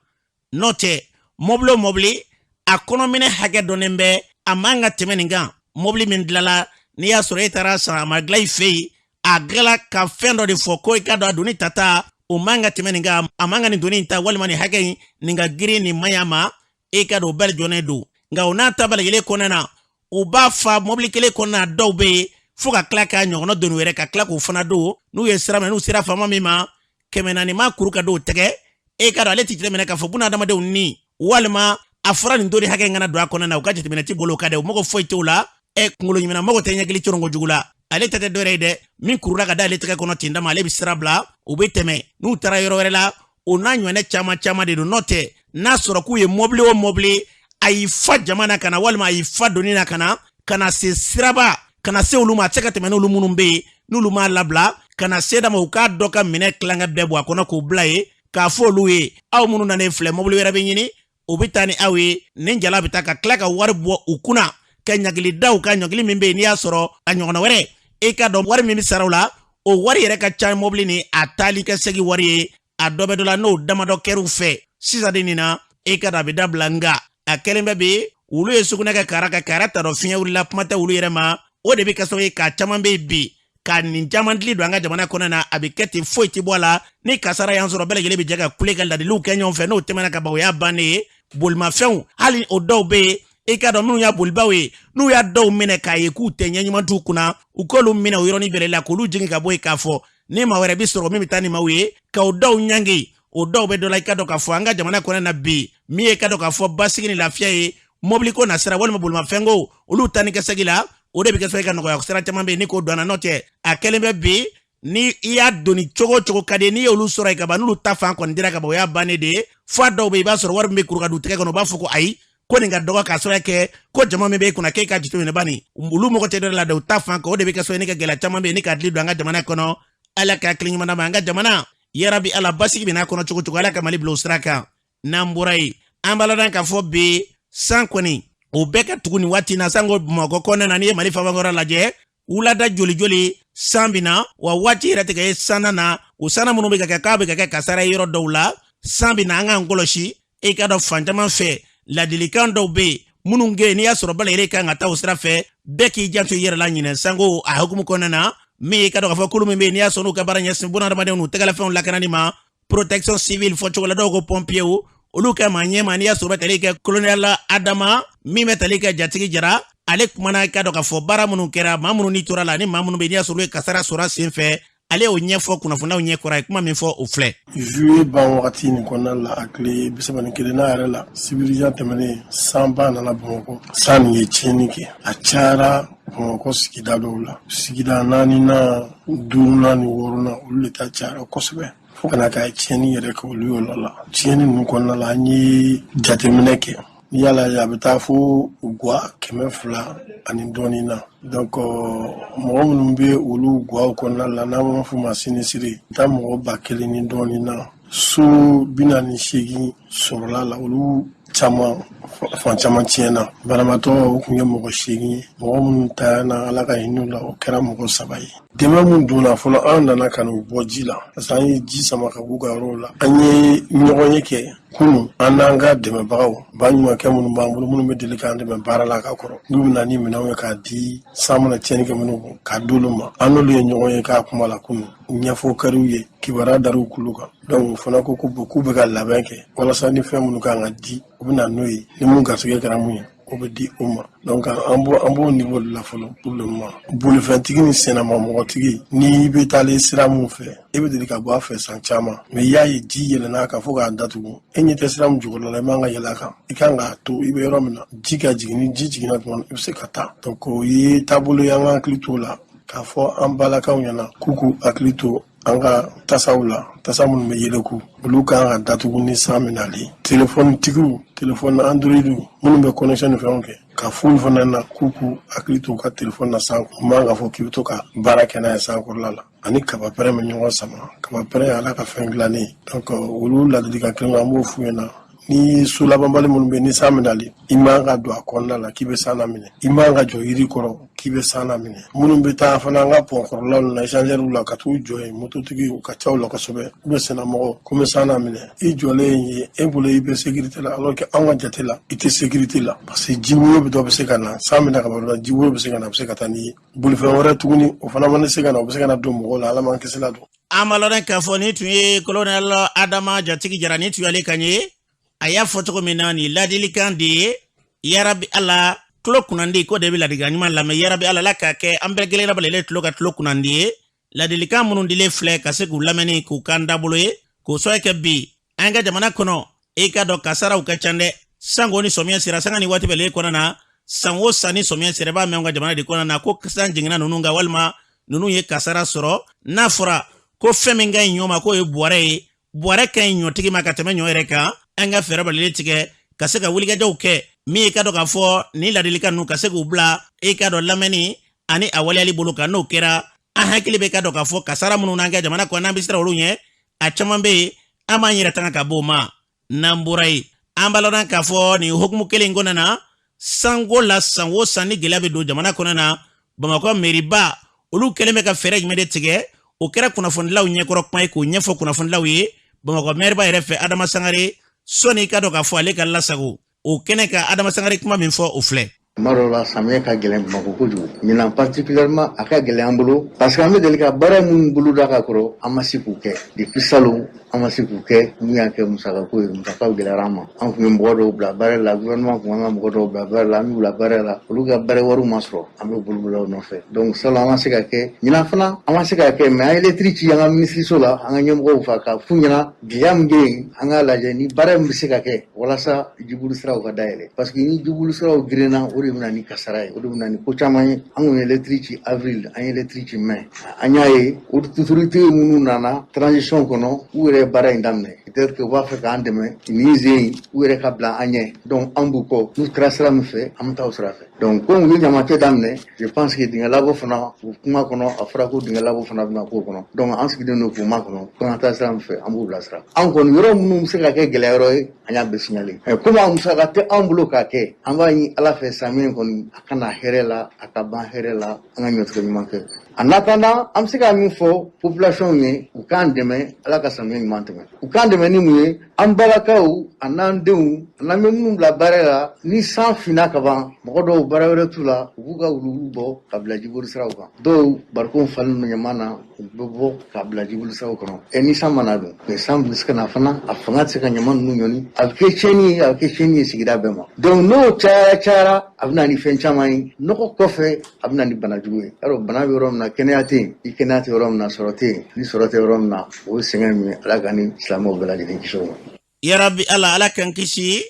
N'o tɛ, mɔbili o mɔbili, a kɔnɔminɛ hakɛ dɔnnen bɛ, a man ka tɛmɛ nin kan. Mɔbili min dilala, n'i y'a sɔrɔ e taara san, a ma dilan i fɛ yen, a dilanla ka fɛn dɔ de fɔ ko i ka dɔn a doni tata o man ka tɛmɛ nin kan, a man ka nin doni in ta walima nin hakɛ in, nin ka girin, nin man ɲi a ma. E ka dɔn o bɛɛ jɔnnen don. Nka o n'a ta bɛɛ lajɛlen kɔnɔna na, u b'a fa mɔbili kelen kɔnɔna, dɔw bɛ yen fo ka tila k'a ɲɔgɔnna doni wɛrɛ ka tila k'o fana don. N'u ye sira minɛ, n'u sera faama min ma, 400 ma kuru ka don o tɛgɛ. E ka dɔn ale ti jateminɛ k'a fɔ bunadamadenw ni walima a fɔra nin doni hakɛ in kana don a kɔnɔna na, u ka jateminɛ ti bolo o kan dɛ. O mɔgɔ foyi t'o la. Ɛ, kunkolo ɲimina mɔgɔ tɛ ɲɛkili coron kojugu la. Ale ta tɛ dɔwɛrɛ ye dɛ, min kurula ka da ale tɛgɛ kɔnɔ ten dama, ale bɛ sira bila, u bɛ tɛmɛ. N'u taara yɔrɔ wɛrɛ la, o n'a ɲɔgɔnna caman caman de don. N'o tɛ, n'a sɔrɔ k'u ye mɔbili o mɔbili a y'i fa jama na ka na, walima a y'i fa doni na ka na, ka na se siraba, ka na se olu ma, a tɛ se ka tɛmɛ n'olu minnu bɛ yen, n'olu m'a labila ka na se dama, u k'a dɔ ka minɛ tilankɛ bɛɛ bɔ a kɔnɔ k'o bila yen, k'a fɔ olu ye: aw minnu nanen filɛ, mɔbili wɛrɛ bɛ ɲini, o bɛ taa ni aw ye, nin jala bɛ taa, ka tila ka wari bɔ u kunna ka ɲangili da u kan, ɲangili min bɛ yen n'i y'a sɔrɔ a ɲɔgɔnna wɛrɛ, e ka dɔn wari min bɛ sara u la, o wari yɛrɛ ka ca mɔbili ni a taali ka segin wari ye. A dɔ bɛ dɔ la, n'o damadɔ kɛr'u fɛ sisan de nin na, e ka dɔn a bɛ dabila. Nka a kɛlen bɛ bi, wulu ye sugunɛ kɛ kara ka kara ta dɔn, fiɲɛ wulila, kuma tɛ wulu yɛrɛ ma. O de bɛ kɛ sababu ye k'a caman bɛ yen bi ka nin caman dili don an ka jamana kɔnɔ na. A bɛ kɛ ten, foyi tɛ bɔ a la. Ni kasara y'an sɔrɔ, bɛɛ lajɛlen bɛ jɛ ka kule ka ladiliw kɛ ɲɔgɔn fɛ. N'o tɛmɛna ka ban, o y'a bannen ye. Bolimafɛnw, hali o dɔw bɛ yen, i ka dɔn minnu y'a bolibaw ye, n'u y'a dɔw minɛ k'a ye k'u tɛ ɲɛ ɲuman t'u kunna, u k'olu minɛ o yɔrɔnin bɛɛ la, k'olu jigin ka bɔ yen, k'a fɔ ni maa wɛrɛ bɛ sɔrɔ min bɛ taa ni maaw ye, ka o dɔw ɲangi. O dɔw bɛ dɔ la. I ka dɔn k'a fɔ an ka jamana kɔnɔ na bi, min ye i ka dɔn k'a fɔ basigi ni lafiya ye, mɔbiliko na sira walima bolimafɛnko, olu ta ni ka segin la, o de bɛ kɛ sababu ye ka nɔgɔya sira caman bɛ yen ni k'o don an na. N'o tɛ, a kɛlen bɛ bi, ni i y'a doni cogo o cogo ka di, n'i y'olu sɔrɔ yen ka ban, n'olu ta fan kɔni dira ka ban, o y'a bannen de ye. Fo a dɔw bɛ yen, i b'a sɔrɔ wari min bɛ kuru ka don tɛgɛ kɔnɔ, u b'a fɔ ko ayi, ko nin ka dɔgɔ, k'a sababu kɛ ko jama min bɛ e kunna k'e ka jateminɛ bani, olu mɔgɔ tɛ dɔ la dɛ, u ta fan kan. O de bɛ kɛ sababu ye ni ka gɛlɛya caman bɛ yen ni k'a dili don an ka jamana kɔnɔ. Ala ka hakili ɲuman d'an ma. An ka jamana, yarabi Ala, basigi bɛ n'a kɔnɔ cogo cogo, Ala ka Mali bila o sira kan. N'an bɔra yen, an b'a ladɔn k'a fɔ bi san kɔni o bɛɛ ka tugu nin waati na, sanko Bamakɔ kɔnɔna na. N'i ye Mali faaba lajɛ, wulada joli joli san bɛ na wa, waati yɛrɛ tigɛ ye san na. O sanna minnu bɛ ka kɛ, k'a bɛ ka kɛ kasara ye yɔrɔ dɔw la, san bɛ na, an k'an kɔlɔsi. E ka dɔn fan caman fɛ, ladilikan dɔw bɛ yen minnu kɛ, n'i y'a sɔrɔ bɛɛ lajɛlen kan ka taa o sira fɛ, bɛɛ k'i janto i yɛrɛ la ɲinɛ sanko a hukumu kɔnɔna na. Min ye i ka dɔn k'a fɔ kulu min bɛ yen, n'i y'a sɔrɔ n'u ka baara ɲɛsin bunadamadenw n'u tɛgɛlafɛnw lakanani ma, protection civile fɔcogo la, dɔw ko pompiers, olu ka maa ɲɛma, n'i y'a sɔrɔ bɛ tali kɛ colonel Adama, min bɛ tali kɛ Jatigi Jara, ale kumana i ka dɔn k'a fɔ baara minnu kɛra, maa minnu ni tora la, ni maa minnu bɛ, n'i y'a sɔrɔ olu ye kasara sɔrɔ a sen fɛ, ale y'o ɲɛfɔ kunnafoniyaw ɲɛkɔrɔ. A ye kuma min fɔ, o filɛ. Juillet ban wagati nin kɔnɔna la, a tile 31 yɛrɛ la, sibirijan tɛmɛnen, sanba nana Bamakɔ. San nin ye tiɲɛni kɛ, a cayara Bamakɔ sigida dɔw la, sigida naaninan, duurunan ni wɔɔrɔnan, olu de ta cayara kosɛbɛ, fo ka na ka tiɲɛni yɛrɛ kɛ olu yɔrɔ la. Tiɲɛni ninnu kɔnɔna la, an ye jateminɛ kɛ, n'i y'a lajɛ, a bɛ taa fo gwa 200 ani dɔɔnin na. Donc mɔgɔ minnu bɛ olu gwaw kɔnɔna la, n'an b'a f'u ma sinistrés, taa mɔgɔ 1000 ni dɔɔnin na. So 48 sɔrɔla la, olu caman fan caman tiɲɛna. Banabaatɔ, o tun ye mɔgɔ 8 ye. Mɔgɔ minnu tanyana, Ala ka hinɛ la, o kɛra mɔgɔ 3 ye. Dɛmɛ min donna fɔlɔ, an nana ka n'u bɔ ji la, parce que an ye ji sama ka b'u ka yɔrɔw la. An ye ɲɔgɔn ye kɛ kunun, an n'an ka dɛmɛbagaw, baɲumankɛ minnu b'an bolo, minnu bɛ deli k'an dɛmɛ baara la ka kɔrɔ, n'u bɛ na ni minɛnw ye k'a di san mana tiɲɛni kɛ minnu kun, k'a d'olu ma. An n'olu ye ɲɔgɔn ye k'a kuma la kunun, ɲɛfɔ kɛr'u ye, kibaruya dar'u kulo kan. Donc o fana ko ko bon, k'u bɛ ka labɛn kɛ walasa ni fɛn minnu kan ka di, u bɛ na n'o ye, ni mun garisɛgɛ kɛra mun ye, o bɛ di o ma. Donc an b'o niveau de la fɔlɔ pour le moment. Bolifɛntigi ni sennama mɔgɔtigi, n'i bɛ taalen sira mun fɛ, e bɛ deli ka bɔ a fɛ san caman, mais i y'a ye ji yɛlɛnna kan fo k'a datugu, e ɲɛ tɛ sira min jukɔrɔla la, i man ka yɛlɛ a kan. I kan k'a to i bɛ yɔrɔ min na, ji ka jigin. Ni ji jiginna tuma min, i bɛ se ka taa. Donc o ye taabolo ye, an ka hakili t'o la, k'a fɔ an balakaw ɲɛna k'u k'u hakili to an ka tasaw la, tasa minnu bɛ yɛlɛku, olu kan ka datugu ni san bɛ nalen. Telefɔnitigiw, telefɔni Android minnu bɛ connexion ni fɛnw kɛ, ka f'olu fana na k'u k'u hakili to u ka telefɔni na san. U man ka fɔ k'i bɛ to ka baara kɛ n'a ye san kɔrɔla la, ani kabapɛrɛn bɛ ɲɔgɔn sama. Kabapɛrɛn ye Ala ka fɛn dilannen. Donc olu ladilikan kelen, an b'o f'u ɲɛna. Ni so labanbali minnu bɛ ni san bɛnali, i man ka don a kɔnɔna la k'i bɛ san laminɛ, i man ka jɔ yiri kɔrɔ k'i bɛ san laminɛ. Minnu bɛ taa fana an ka pɔn kɔrɔlaw na, échangeur la, ka t'u jɔ yen, mototigi u ka ca u la kosɛbɛ, u bɛ sennamɔgɔw ko n bɛ san laminɛ. I jɔlen ye, e bolo i bɛ sécurité la, alors que anw ka jate la, i tɛ sécurité la, parce que jiwoyo bɛ dɔ bɛ se ka na. San bɛna ka ban, jiwoyo bɛ se ka na, a bɛ se ka taa n'i ye. Bolifɛn wɛrɛ tuguni, o fana mana se ka na, o bɛ se ka na don mɔgɔw la. Ala m'an kisi la don. An b'a lɔn k'a fɔ nin tun ye colonel Adama Jatigi Jara, nin tun y'ale kan ye. A y'a fɔ cogo min na, nin ladilikan de ye. Yarabi Ala, tulo kunnandi ko de bɛ ladilikan ɲuman lamɛn. Yarabi Ala la k'a kɛ an bɛɛ kelen bɛɛ tulo ka tulo kunnandi ye. Ladilikan minnu dilen filɛ, ka se k'u lamɛnni k'u kan dabolo ye, k'o sɔrɔ kɛ bi an ka jamana kɔnɔ. E ka dɔn kasaraw ka ca dɛ. Sanko ni sɔmiya sera, sanga ni waati bɛɛ kɔnɔna na, san o san ni sɔmiya sera, i b'a mɛn an ka jamana de kɔnɔna na ko san jiginna ninnu kan, walima ninnu ye kasara sɔrɔ. N'a fɔra ko fɛn min ka ɲi ɲɔ ma, k'o ye bɔrɛ ye, bɔrɛ ka ɲi ɲɔtigi ma ka tɛmɛ ɲɔ yɛrɛ kan. An ka fɛɛrɛ balili tigɛ ka se ka wulikajɔw kɛ min ye, ka dɔn k'a fɔ nin ladilikan ninnu ka se k'u bila e ka dɔn lamɛnni ani a waleyali bolo kan. N'o kɛra, an hakili bɛ ka dɔn k'a fɔ kasara minnu n'an ka jamana kɔnɔ, n'an bɛ siran olu ɲɛ, a caman bɛ yen, an b'an yɛrɛ tanga ka bɔ o ma. N'an bɔra yen, an b'a lɔn k'a fɔ nin hukumu kelen in kɔnɔna na, sanko la, san o san ni gɛlɛya bɛ don jamana kɔnɔ na, Bamakɔ meriba olu kɛlen bɛ ka fɛɛrɛ jumɛn de tigɛ? O kɛra kunnafonidilaw ɲɛkɔrɔ kuma ye, k'o ɲɛfɔ kunnafonidilaw ye Bamakɔ mɛriba yɛrɛ fɛ, Adama Sangare. Sɔnni ka dɔn k'a fɔ ale ka lasago o kɛnɛ kan, Adama Sangare kuma min fɔ, o filɛ. Tuma dɔw la, samiyɛ ka gɛlɛn Bamakɔ kojugu. Ɲinan particulièrement, a ka gɛlɛn an bolo, parce que an bɛ deli ka baara minnu boloda ka kɔrɔ, an ma se k'u kɛ depuis salon, an ma se k'u kɛ. Mun y'a kɛ? Musakako ye, musakaw gɛlɛyara an ma. An tun ye mɔgɔ dɔw bila baara la, gouvernement tun an ka mɔgɔ dɔw bila baara la, an y'u bila baara la, olu ka baara wariw ma sɔrɔ, an bɛ boliboli aw nɔfɛ. Donc salon an ma se ka kɛ, ɲinan fana an ma se ka kɛ. Mais an ye lettre ci an ka minisiriso la, an ka ɲɛmɔgɔw fa, k'a f'u ɲɛna gɛlɛya min bɛ yen, an k'a lajɛ ni baara min bɛ se ka kɛ walasa jiboli siraw ka dayɛlɛ, parce que ni jiboli siraw gerenna, o de bɛ na ni kasara ye, o de bɛ na ni ko caman ye. An kun ye lettre ci avril, an ye lettre ci mai. An y'a ye autorité minnu nana transition kɔnɔ, u yɛrɛ ye baara in daminɛ. Peut-être que u b'a fɛ k'an dɛmɛ nin sen in, u yɛrɛ ka bila an ɲɛ. Donc an b'u kɔ, n'u taara sira min fɛ, an bɛ taa o sira fɛ. Donc komi u ye ɲamacɛ daminɛ, je pense que dingɛ labɔ fana, u kuma kɔnɔ, a fɔra ko dingɛ labɔ fana bɛna k'o kɔnɔ. Donc an sigilen don k'u makɔnɔ, ko an ka taa sira min fɛ, an b'u bilasira. An kɔni, yɔrɔ minnu bɛ se ka kɛ gɛlɛya yɔrɔ ye, an y'a bɛɛ signaler. Komi a musaka tɛ anw bolo k'a kɛ, an b'a ɲini Ala fɛ, samiya in kɔni, a ka na hɛrɛ la, a ka ban hɛrɛ la, an ka ɲɔtigɛ ɲuman kɛ. En attendant, an bɛ se ka min fɔ population ye, u k'an dɛmɛ Ala ka samiya ɲuman tɛmɛ. U k'an dɛmɛ ni mun ye? An balakaw a n'an denw, a n'an bɛ minnu bila baara la, ni san finna ka ban, mɔgɔ dɔw baara wɛrɛ t'u la, u b'u ka wuluwulu bɔ ka bila jiboli siraw kan. Dɔw barikon falen don ɲama na, u bɛ bɔ ka bila jiboli siraw kɔnɔ. Ɛ, ni san mana don, mɛ san bɛ se ka na fana, a fanga tɛ se ka ɲama ninnu ɲɔni, a bɛ kɛ tiɲɛni ye, a bɛ kɛ tiɲɛni ye sigida bɛɛ ma. Donc n'o cayara cayara, a bɛ na ni fɛn caman ye. Nɔgɔ kɔfɛ, a bɛ na ni bana jugu ye. Yarɔ, bana bɛ yɔrɔ min na, kɛnɛya tɛ yen. Ni kɛnɛya tɛ yɔrɔ min na, sɔrɔ tɛ yen. Ni sɔrɔ tɛ yɔrɔ min na, o ye sɛgɛn min ye. Ala ka ni silamɛw bɛɛ lajɛlen kisi o ma. Yarabi Ala, Ala k'an kisi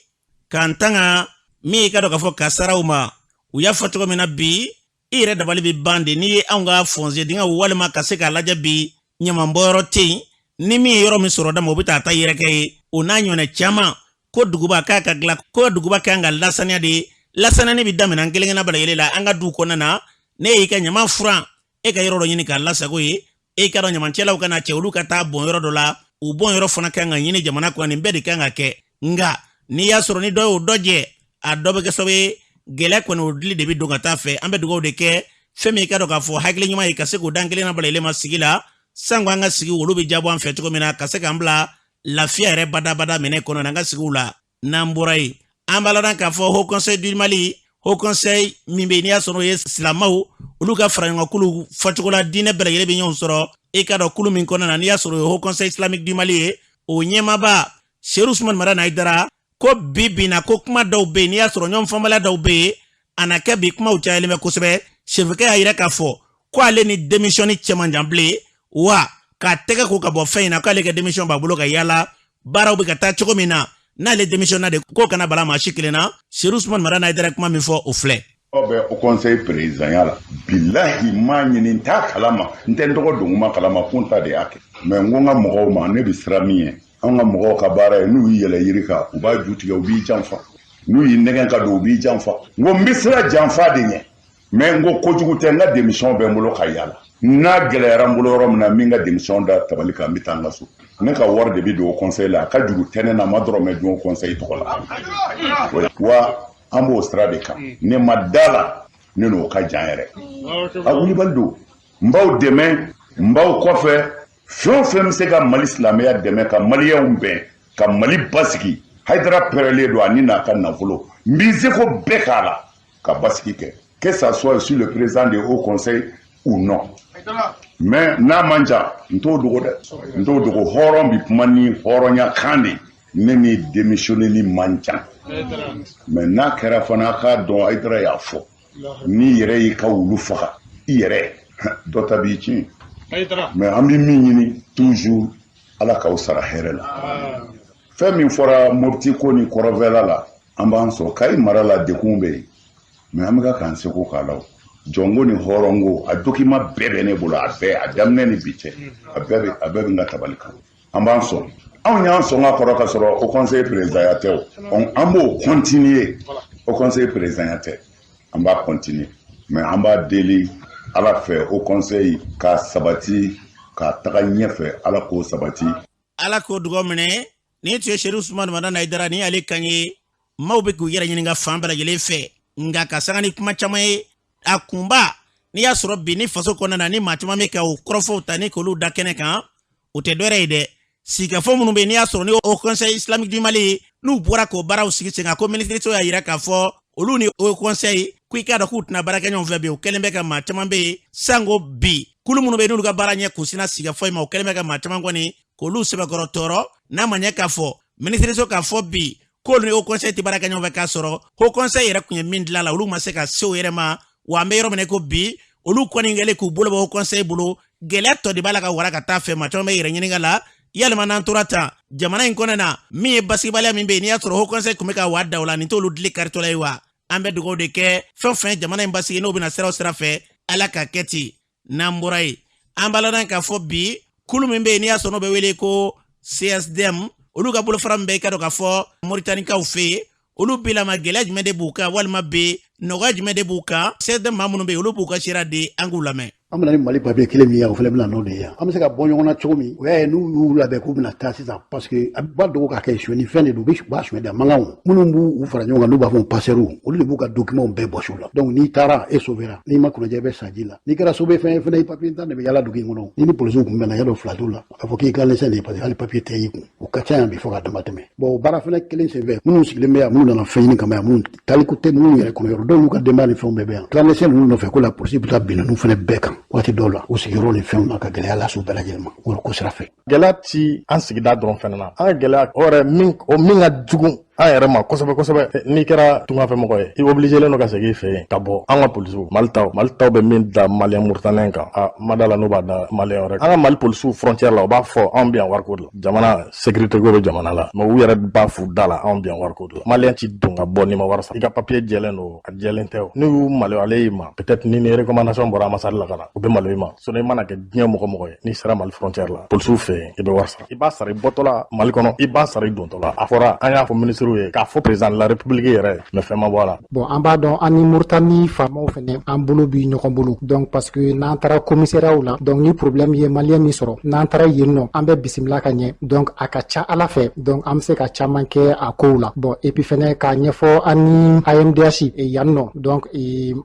k'an tanga min i ka dɔn k'a fɔ kasaraw ma. U y'a fɔ cogo min na bi, i yɛrɛ dabali bɛ ban de n'i ye anw ka fossé dingɛw walima ka se k'a lajɛ bi, ɲamanbɔyɔrɔ tɛ yen. Ni min ye yɔrɔ min sɔrɔ dama, o bɛ taa ta yɛrɛkɛ ye. O n'a ɲɔgɔnna caman, ko duguba k'a ka dilan, ko duguba kan ka lasaniya de. Lasaniyani bɛ daminɛ an kelen kelenna bɛɛ lajɛlen la an ka du kɔnɔna na. Ne y'i ka ɲama furan, e ka yɔrɔ dɔ ɲini k'a lasago ye. E ka dɔn ɲamancɛlaw ka na cɛ, olu ka taa bɔn yɔrɔ dɔ la, u bɔn yɔrɔ fana kan ka ɲini jamana kɔnɔ. Nin bɛɛ de kan ka kɛ. Nka n'i y'a sɔrɔ ni dɔ y'o dɔ jɛ, a dɔ bɛ kɛ sababu ye, gɛlɛya kɔni, o dili de bɛ don ka taa fɛ. An bɛ dugawu de kɛ fɛn min, i ka dɔn k'a fɔ hakili ɲuman ye ka se k'o dan kelen na bala ma sigi la, sanko an ka sigi olu bɛ jabɔ an fɛ cogo min na, ka se k'an bila lafiya yɛrɛ badabada minɛ kɔnɔ an ka sigiw la. N'an bɔra yen, an b'a lɔn k'a fɔ Haut Conseil du Mali, Haut Conseil min bɛ yen, n'i y'a sɔrɔ o ye silamɛw olu ka faraɲɔgɔnkulu fɔcogo la, diinɛ bɛɛ lajɛlen bɛ ɲɔgɔn sɔrɔ. E ka dɔn kulu min kɔnɔna na, n'i y'a sɔrɔ o ye Haut Conseil islamique du Mali ye, o ɲɛmaaba Seydou Usumani Madani Hayidara ko bi bi na, ko kuma dɔw bɛ yen, n'i y'a sɔrɔ ɲɔgɔn faamubaliya dɔw bɛ yen, a na kɛ bi kumaw cayalen bɛ kosɛbɛ. Sefekɛ y'a yira k'a fɔ ko ale ni démission cɛ man jan bilen, wa k'a tɛgɛ ko ka bɔ fɛn in na, k'ale ka démission b'a bolo ka yala baaraw bɛ ka taa cogo min na. N'ale démission na de, k'o kana bala maa si kelen na. Seydou Usumani Madani Hayidara kuma min fɔ, o filɛ. Aw bɛ Haut Conseil présidentya la, bilahi n m'a ɲini, n t'a kalama, n tɛ n tɔgɔ donguma kalama ko n ta de y'a kɛ. Mais n ko n ka mɔgɔw ma, ne bɛ siran min ye, anw ka mɔgɔw ka baara ye, n'u y'i yɛlɛ yiri kan, u b'a ju tigɛ, u b'i janfa. N'u y'i nɛgɛn ka don, u b'i janfa. N ko n bɛ siran janfa de ɲɛ. Mais n ko kojugu tɛ, n ka démission bɛ n bolo ka yala. N'a gɛlɛyara n bolo yɔrɔ min na, n bɛ n ka démission da tabali kan, n bɛ taa n ka so. Ne ka wari de bɛ don haut conseil la, a ka juru tɛ ne na, ma dɔrɔmɛ dun haut conseil tɔgɔ la. Wa an b'o sira de kan, ne ma da la, ne n'o ka jan yɛrɛ. A wulibali don, n b'aw dɛmɛ, n b'aw kɔfɛ. Fɛn o fɛn bɛ se ka Mali silamɛya dɛmɛ, ka maliyɛnw bɛn, ka Mali basigi, Hayidara pɛrɛlen don ani n'a ka nafolo, n b'i seko bɛɛ k'a la ka basigi kɛ, que ça soit sur le président du haut conseil ou non. Mais n'a man ca, n t'o dogo dɛ, n t'o dogo. Hɔrɔn bi kuma ni hɔrɔnya kan de. Ne ni démissionneli man ca, mais n'a kɛra fana, a k'a dɔn Hayidara y'a fɔ, n'i yɛrɛ y'i ka wulu faga i yɛrɛ, dɔ ta b'i tiɲɛ. Mais an bɛ min ɲini toujours, Ala k'aw sara hɛrɛ la. Fɛn min fɔra Mopti ko ni kɔrɔnfɛla la, an b'an sɔn Kayi mara la, dekun bɛ yen, mais an bɛ ka k'an seko k'a la. O jɔnko ni hɔrɔnko, a document bɛɛ bɛ ne bolo, a bɛɛ, a daminɛ ni bi cɛ, a bɛɛ bɛ n ka tabali kan. An b'an sɔn, anw y'an sɔn ka kɔrɔ ka sɔrɔ haut conseil président tɛ. O an b'o continuer, haut conseil président tɛ, an b'a continuer. Mais an b'a deli Ala fɛ, haut conseil ka sabati ka taga ɲɛfɛ, Ala k'o sabati. Ala k'o dugawu minɛ. Nin tun ye Serifu Usumani Madani Hayidara ni ale kan ye. Maaw bɛ k'u yɛrɛ ɲininka fan bɛɛ lajɛlen fɛ, nka ka sanga ni kuma caman ye, a kunba n'i y'a sɔrɔ bi ni faso kɔnɔna na, ni maa caman bɛ ka o kɔrɔfɔw ta ni k'olu da kɛnɛ kan, o tɛ dɔwɛrɛ ye dɛ, sigikafɔ minnu bɛ yen n'i y'a sɔrɔ ni haut conseil islamique du Mali n'u bɔra k'o baaraw sigi sen kan, ko minisiriso y'a yira k'a fɔ olu ni haut conseil ko i k'a dɔn k'u tɛna baara kɛ ɲɔgɔn fɛ bi. O kɛlen bɛ ka maa caman bɛ yen sanko bi, kulu minnu bɛ yen n'olu ka baara ɲɛ kunsinna sigikafɔ in ma, o kɛlen bɛ ka maa caman kɔni k'olu sɛbɛkɔrɔ tɔɔrɔ. N'a ma ɲɛ k'a fɔ minisiriso k'a fɔ bi k'olu ni haut conseil tɛ baara kɛ ɲɔgɔn fɛ, k'a sɔrɔ haut conseil yɛrɛ tun ye min dilan la, olu ma se ka se o yɛrɛ ma. Wa an bɛ yɔrɔ min na ko bi, olu kɔni kɛlen k'u bolo bɔ haut conseil bolo, gɛlɛya tɔ de b'a la ka wara ka taa fɛ. Maa caman bɛ yɛrɛ ɲininka la, yalima n'an tora tan jamana in kɔnɔ na, min ye basigibaliya min bɛ yen n'i y'a sɔrɔ haut conseil tun bɛ ka waa da o la, nin t'olu dili karitɔla ye wa? An bɛ dugawu de kɛ, fɛn o fɛn jamana in basigi n'o bɛna sira o sira fɛ, Ala ka kɛ ten. N'an bɔra yen, an b'a ladɔn k'a fɔ bi, kulu min bɛ yen n'i y'a sɔrɔ n'o bɛ wele ko CSDM, olu ka bolofara min bɛ i ka dɔn k'a fɔ Moritanikaw fɛ yen, olu bilama gɛlɛya jumɛn de b'u kan, walima bɛ nɔgɔya jumɛn de b'u kan? CSDM maa minnu bɛ yen, olu b'u ka sira di, an k'u lamɛn. An bɛna ni Mali papiye kelen min ye, o fana bɛna n'o de ye yan. An bɛ se ka bɔ ɲɔgɔn na cogo min, o y'a ye n'u y'u labɛn k'u bɛna taa sisan, parce que a b'a dogo k'a kɛ sonyani fɛn de don, u b'a suɲɛ de, a man kan. O minnu b'u fara ɲɔgɔn kan, n'u b'a fɔ passeurw, olu de b'u ka documentw bɛɛ bɔsi u la. Donc n'i taara, e sauvera, n'i ma kunnajɛ, i bɛ sa ji la. N'i kɛra sauvé fɛn ye fɛnɛ, i papiye tan de bɛ yala dugu in kɔnɔ. Ni polisiw kun bɛnna, yadɔ fila t'u la, a fɔ k'i clandestin de ye, parce que hali papiye tɛ y'i kun. O ka ca yan bi fo ka dama tɛmɛ. Bon, o baara fɛnɛ kelen senfɛ, minnu sigilen bɛ yan, minnu nana fɛn ɲini kama yan, minnu taliko tɛ minnu yɛrɛ kɔnɔ yɔrɔ dɔw, n'u ka denbaya ni fɛnw bɛɛ bɛ yan, clandestin ninnu nɔfɛ ko la, polisi bɛ taa bin ninnu fɛnɛ bɛɛ kan waati dɔw la, u sigiyɔrɔ ni fɛnw na, ka gɛlɛya lase u bɛɛ lajɛlen ma wari ko sira fɛ. Gɛlɛya ti an sigida dɔrɔn fɛnɛ na. An ka gɛlɛya o yɛrɛ min, o min ka jugu an yɛrɛ ma kosɛbɛ kosɛbɛ, n'i kɛra tungafɛmɔgɔ ye, i obligélen don ka segin i fɛ yen ka bɔ. An ka polisiw, Mali taw bɛ min da maliyɛn muritaniyɛn kan, a ma da la n'u b'a da maliyɛn wɛrɛ. An ka Mali polisiw frontière la, u b'a fɔ anw bɛ yan wariko de la. Jamana sécurité ko bɛ jamana la, mais u yɛrɛ b'a f'u da la, anw bɛ yan wariko de la. Maliyɛn ti don ka bɔ n'i ma wari sara. I ka papiye jɛlen don, a jɛlen tɛ o, n'u y'u malo ale y'i ma, peut-être ni recommandation bɔra ambassade la ka na, u bɛ malo i ma. Sinon i mana kɛ diɲɛ mɔgɔ mɔgɔ ye, n'i sera Mali frontière la, polisiw fɛ yen, i bɛ wari sara. I b'a sara i bɔtɔ la Mali kɔnɔ, i b'a sara i dontɔ la. A fɔra, an y'a fɔ ministre ye, k'a fɔ président de la république yɛrɛ, mais fɛn ma bɔ a la. Bon, an b'a dɔn an ni Mauritanie faamaw fɛnɛ, an bolo bi ɲɔgɔn bolo. Donc parce que n'an taara commissariat la, donc ni problème ye maliyɛn min sɔrɔ, n'an taara yen nɔ, an bɛ bisimila ka ɲɛ. Donc a ka ca Ala fɛ, donc an bɛ se ka caman kɛ a kow la. Bon, et puis fɛnɛ k'a ɲɛfɔ an ni AMDH yan nɔ, donc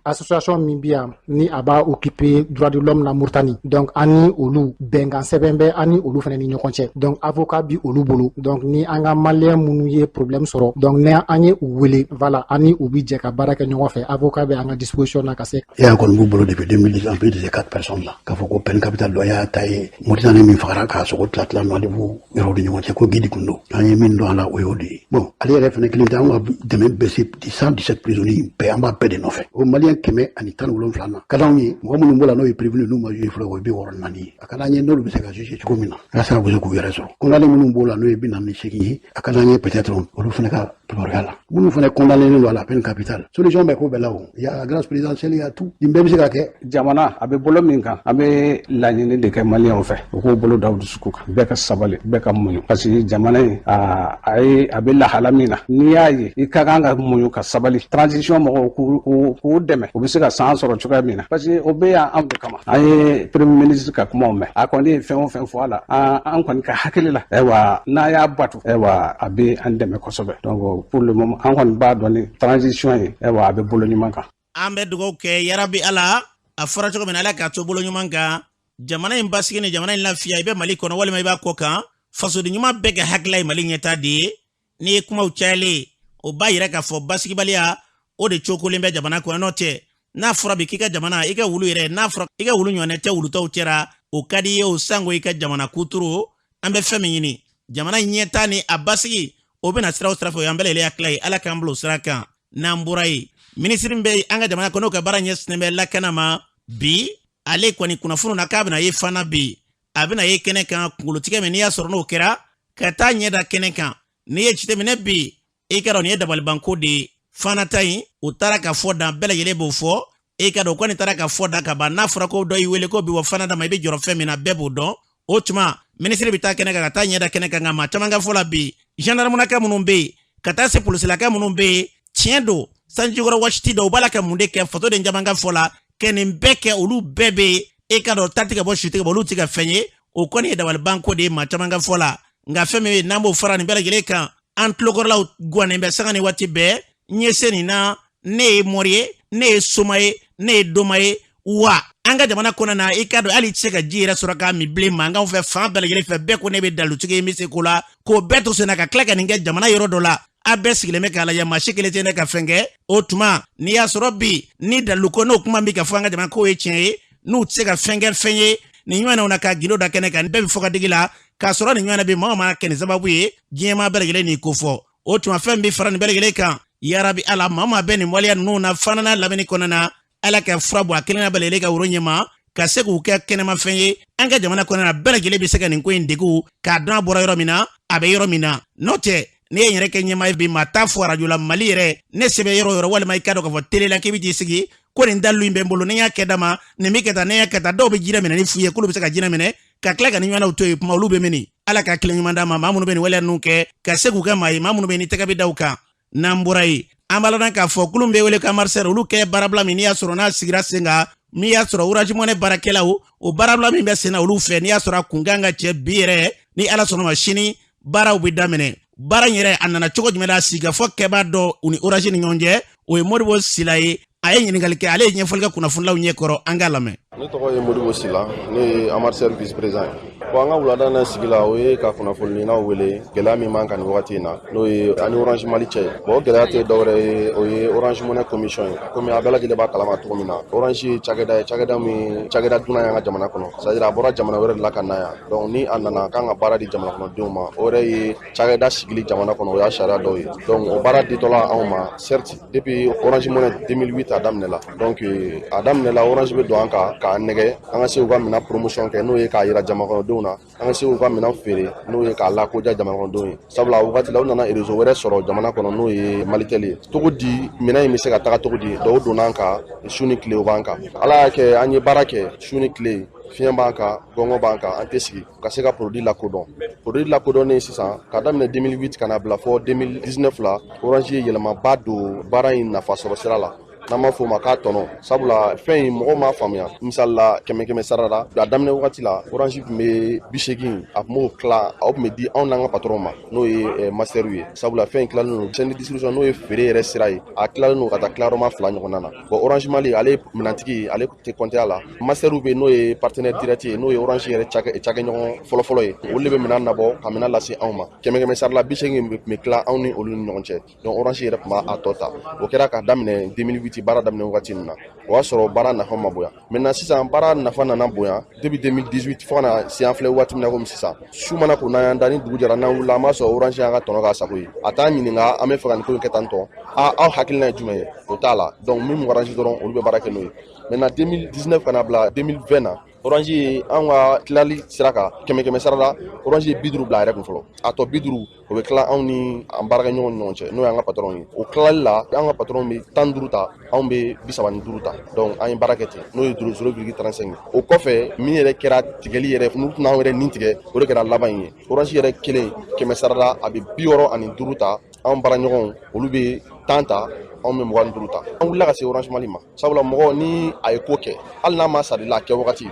association min bi yan ni a b'a occuper droit de l'homme na Mauritanie, donc an ni olu bɛnkan sɛbɛn bɛ an ni olu fɛnɛ ni ɲɔgɔn cɛ. Donc avocat bi olu bolo. Donc ni an ka maliyɛn minnu ye problème sɔrɔ, donc ni an ye u wele, voilà, an ni u bi jɛ ka baara kɛ ɲɔgɔn fɛ. Avocat bɛ an ka disposition na ka se. E y'a kɔni b'u bolo depuis 2010, en plus de ces quatre personnes là, k'a fɔ ko peine capitale dɔ y'a ta ye, Mauritanie min fagara k'a sogo tila tila Nouadhibou yɔrɔw ni ɲɔgɔn cɛ, ko guide kun don. An ye min dɔn a la, o y'o de ye. Bon, ale yɛrɛ fɛnɛ kelen tɛ. An ka dɛmɛ bɛ se 117 prisonniers bɛɛ, an b'a bɛɛ de nɔfɛ. O maliyɛn 117 na, ka d'anw ye mɔgɔ minnu b'o la n'o ye prévenu, n'u ma juge fɔlɔ, o ye 64 ye. A ka d'an ye n'olu bɛ se ka juger cogo min na, walasa u bɛ se k'u yɛrɛ sɔrɔ. Condamné minnu b'o la, n'o ye 48 ye, a ka d'an ye peut-être olu fana ka Kibaruya la, minnu fana condamné don à la peine capitale, solution bɛ ko bɛɛ la. O il y a la grâce présidentielle, il y a tout, nin bɛɛ bɛ se ka kɛ. Jamana a bɛ bolo min kan, an bɛ laɲini de kɛ Maliyɛnw fɛ, u k'u bolo da u dusukun kan, bɛɛ ka sabali, bɛɛ ka muɲu, parce que jamana in a ye a bɛ lahala min na, n'i y'a ye, i ka kan ka muɲu ka sabali. Transition mɔgɔw k'u dɛmɛ, u bɛ se ka san sɔrɔ cogoya min na, parce que o bɛ yan anw de kama. An ye Premier ministre ka kumaw mɛn, a kɔni ye fɛn o fɛn fɔ a la, an kɔni ka hakili la, ayiwa, n'a y'a bato, ayiwa, a bɛ an dɛmɛ kosɛbɛ. Donc pour le moment, an kɔni b'a dɔn ni transition ye, ayiwa, a bɛ bolo ɲuman kan. An bɛ dugawu kɛ, yarabi Ala, a fɔra cogo min na, Ala k'a to bolo ɲuman kan, jamana in basigi ni jamana in lafiya. I bɛ Mali kɔnɔ walima i b'a kɔ kan, fasoden ɲuman bɛɛ ka hakilila ye Mali ɲɛta de ye. N'i ye kumaw cayalen, o b'a yira k'a fɔ basigibaliya o de cokolen bɛ jamana kɔnɔ. N'o tɛ, n'a fɔra bi k'i ka jamana, i ka wulu yɛrɛ, n'a fɔra i ka wulu ɲɔgɔnɛ tɛ wulutɔw cɛra, o ka di i ye o sango i ka jamana kuturu. An bɛ fɛn min ɲini, jamana ɲɛta ni a basigi, o bɛna sira o sira fɛ, o y'an bɛɛ lajɛlen hakilila ye. Ala k'an bila o sira kan. N'an bɔra yen, minisiri min bɛ an ka jamana kɔnɔ, n'o ka baara ɲɛsinnen bɛ lakana ma bi, ale kɔni kunnafoniw na k'a bɛna ye fana bi, a bɛna ye kɛnɛ kan kunkolotigɛ min n'i y'a sɔrɔ n'o kɛra ka taa ɲɛ da kɛnɛ kan. N'i ye jateminɛ bi, i ka dɔn nin ye dabalibanko de ye. Fana ta in, u taara ka fɔ dan, bɛɛ lajɛlen b'o fɔ. E ka dɔn, o kɔni taara ka fɔ da ka ban. N'a fɔra ko dɔ y'i wele ko bi wɔ fana dama, i bɛ jɔrɔ fɛn min na, bɛɛ b'o dɔn. O tuma minisiri bɛ taa kɛnɛ kan ka taa ɲɛ da kɛnɛ kan, nka maa caman ka fɔ la bi, gendarmenaka minnu bɛ yen, ka taa se polisilaka minnu bɛ yen, tiɲɛ don, sanjikɔrɔ wasiti dɔw u b'a la ka mun de kɛ? Fasoden caman ka fɔ la, kɛ nin bɛɛ kɛ, olu bɛɛ bɛ yen. E ka dɔn, ta tigɛ bɔ, su tigɛ bɔ, olu tɛ ka fɛn ye. O kɔni ye dabalibanko de ye maa caman ka fɔ la. Nka fɛn min bɛ yen n'an b'o fara nin bɛɛ lajɛlen kan, an tulokɔrɔlaw gannen bɛ sanga ni waati bɛɛ. N ye se nin na, ne ye mori ye, ne ye soma ye, ne ye doma ye wa. An ka jamana kɔnɔna na, i k'a dɔn hali i tɛ se ka ji yɛrɛ sɔrɔ k'a min bilen mankanw fɛ fan bɛɛ lajɛlen fɛ. Bɛɛ ko ne bɛ dalutigi ye, n bɛ se ko la, k'o bɛɛ to sen na ka tila ka nin kɛ jamana yɔrɔ dɔ la. A bɛɛ sigilen bɛ k'a lajɛ, maa si kelen tɛ ne ka fɛn kɛ. O tuma n'i y'a sɔrɔ bi ni dalilu ko n'o kuma bɛ ka fɔ an ka jamana k'o ye tiɲɛ ye, n'u tɛ se ka fɛn kɛ fɛn ye nin ɲɔgɔnnaw na, ka gindo da kɛnɛ kan, bɛɛ bɛ fɔ ka digi la k'a sɔrɔ nin ɲɔgɔnna bi maa o maa kɛ nin sababu ye, diɲɛmaa bɛɛ lajɛlen n'i ko fɔ. O tuma fɛn bɛ fara nin bɛɛ lajɛlen kan, yarabi Ala, maa o maa bɛ nin waleya ninnu na fana n'a lamini kɔnɔna na, Ala ka fura bɔ a kelenna bɛɛ lajɛlen ka woro ɲɛma ka se k'u kɛ kɛnɛmafɛn ye an ka jamana kɔnɔna na. Bɛɛ lajɛlen bɛ se ka nin ko in degun k'a dɔn a bɔra yɔrɔ min na, a bɛ yɔrɔ min na. N'o tɛ, ne ye n yɛrɛ kɛ ɲɛmaa ye bi, maa t'a fɔ arajo la Mali yɛrɛ, ne sɛbɛn yɔrɔ o yɔrɔ, walima i k'a dɔn k'a fɔ tele la k'i bɛ t'i sigi ko nin dalilu in bɛ n bolo, ni n y'a kɛ da ma, nin bɛ kɛ tan, ni n y'a kɛ tan. Dɔw bɛ jinɛ minɛ ni fu ye k'olu bɛ se ka jinɛ minɛ ka tila ka ni ɲɔgɔnnaw to yen kuma, olu bɛ mini. Ala ka kelen ɲuman d'a ma, maa minnu bɛ nin waleya ninnu kɛ ka se k'u kɛ maa ye, maa minnu bɛ ni tɛgɛ bɛ da u kan. N'an bɔra yen, an b'a ladɔn k'a fɔ kulu bɛ wele ko amortisseur, olu kɛ baarabila min n'i y'a sɔrɔ n'a sigira sen kan, n'i y'a sɔrɔ Orange Money baarakɛlaw, o baarabila min bɛ sen na olu fɛ, n'i y'a sɔrɔ a kun kan ka cɛ bi yɛrɛ, ni Ala sɔnna ma, sini baaraw bɛ daminɛ. Baara in yɛrɛ a nana cogo jumɛn la? Sigikafɔ kɛbaa dɔ u ni Orange ni ɲɔgɔn cɛ, o ye Modibo Sila ye. A ye ɲininkali kɛ, ale ye ɲɛfɔli kɛ kunnafonilaw ɲɛ kɔrɔ, an k'a lamɛn. Ne tɔgɔ ye Modibo Sila, ne ye amortisseur vice président ye. Bon, an ka wulada na sigi la, o ye ka kunnafoninaw wele gɛlɛya min b'an kan nin wagati in na, n'o ye ani Orange Mali cɛ ye. Bon, o gɛlɛya tɛ dɔwɛrɛ ye, o ye Orange Money commission ye. Komi a bɛɛ lajɛlen b'a kalama cogo min na, Orange ye cakɛda ye, cakɛda min cakɛda dunan y'an ka jamana kɔnɔ, c'est à dire a bɔra jamana wɛrɛ de la ka na yan. Donc ni a nana k'an ka baara di jamana kɔnɔdenw ma, o yɛrɛ ye cakɛda sigili jamana kɔnɔ, o y'a sariya dɔw ye. Donc o baara ditɔla anw ma, certes, depuis Orange Money 2008 a daminɛ la, donc a daminɛ la, Orange bɛ don an kan k'an nɛgɛ an ka se k'u ka minɛn promotion kɛ, n'o ye k'a yira jamana kɔnɔdenw na, an ka se k'u ka minɛn feere, n'o ye k'a lakoja jamana kɔnɔdenw ye. Sabula o wagati la, u nana réseau wɛrɛ sɔrɔ jamana kɔnɔ, n'o ye Malitel ye. Cogo di minɛn in bɛ se ka taga cogo di? Dɔw donna an kan su ni tile, o b'an kan. Ala y'a kɛ, an ye baara kɛ su ni tile, fiɲɛ b'an kan, gɔngɔ b'an kan, an tɛ sigi ka se ka produit lakodɔn. Produit lakodɔnnen sisan, ka daminɛ 2008 ka na bila fɔ 2019 la, Orange ye yɛlɛmaba don baara in nafa sɔrɔ sira la, n'an b'a fɔ o ma k'a tɔnɔ. Sabula fɛn in, mɔgɔw m'a faamuya. Misali la, kɛmɛ kɛmɛ sara la, a daminɛ wagati la, Orange tun bɛ 80, a tun b'o tila, aw tun bɛ di anw n'an ka patron ma, n'o ye masterw ye. Sabula fɛn in tilalen don chaîne de distribution, n'o ye feere yɛrɛ sira ye, a tilalen don ka taa tilayɔrɔma fila ɲɔgɔnna na. Bon, Orange Mali, ale minɛntigi, ale tɛ compter a la. Masterw bɛ yen, n'o ye partenaire direct ye, n'o ye Orange yɛrɛ cakɛɲɔgɔn fɔlɔfɔlɔ ye, olu de bɛ minɛn nabɔ ka minɛn lase anw ma. Kɛmɛ kɛmɛ sara la, 80 tun bɛ tila anw ni olu ni ɲɔgɔn cɛ. Donc Orange yɛrɛ tun b'a tɔ ta. O kɛra ka daminɛ 2008, baara daminɛ wagati min na, o y'a sɔrɔ baara nafa ma bonya. Maintenant sisan, baara nafa nana bonya depuis 2018 fo ka na se an filɛ waati min na komi sisan. Su mana ko n'an y'an da, ni dugu jɛra, n'an wulila, an b'a sɔrɔ Orange y'an ka tɔnɔ k'a sago ye. A t'an ɲininka an bɛ fɛ ka nin ko in kɛ tan tɔ, a aw hakilina ye jumɛn ye, o t'a la. Donc min Orange dɔrɔn, olu bɛ baara kɛ n'o ye. Maintenant 2019 ka na bila 2020 na, Orange ye an ka tilali sira kan 100 sara la, Orange ye 50 bila a yɛrɛ kun fɔlɔ. A tɔ 50 o bɛ tila anw ni an baarakɛɲɔgɔnw ni ɲɔgɔn cɛ, n'o y'an ka patron ye. O tilali la, an ka patron bɛ 15 ta, anw bɛ 35 ta. Donc an ye baara kɛ ten, n'o ye 0,35 ye. O kɔfɛ, min yɛrɛ kɛra tigɛli yɛrɛ, n'u tɛna anw yɛrɛ nin tigɛ, o de kɛra laban in ye. Orange yɛrɛ kelen 100 sara la, a bɛ 65 ta, anw baaraɲɔgɔnw olu bɛ 10 ta, anw bɛ 25 ta. An wulila ka se Orange Mali ma, sabula mɔgɔ ni a ye ko kɛ, hali n'a ma sari la a kɛ wagati,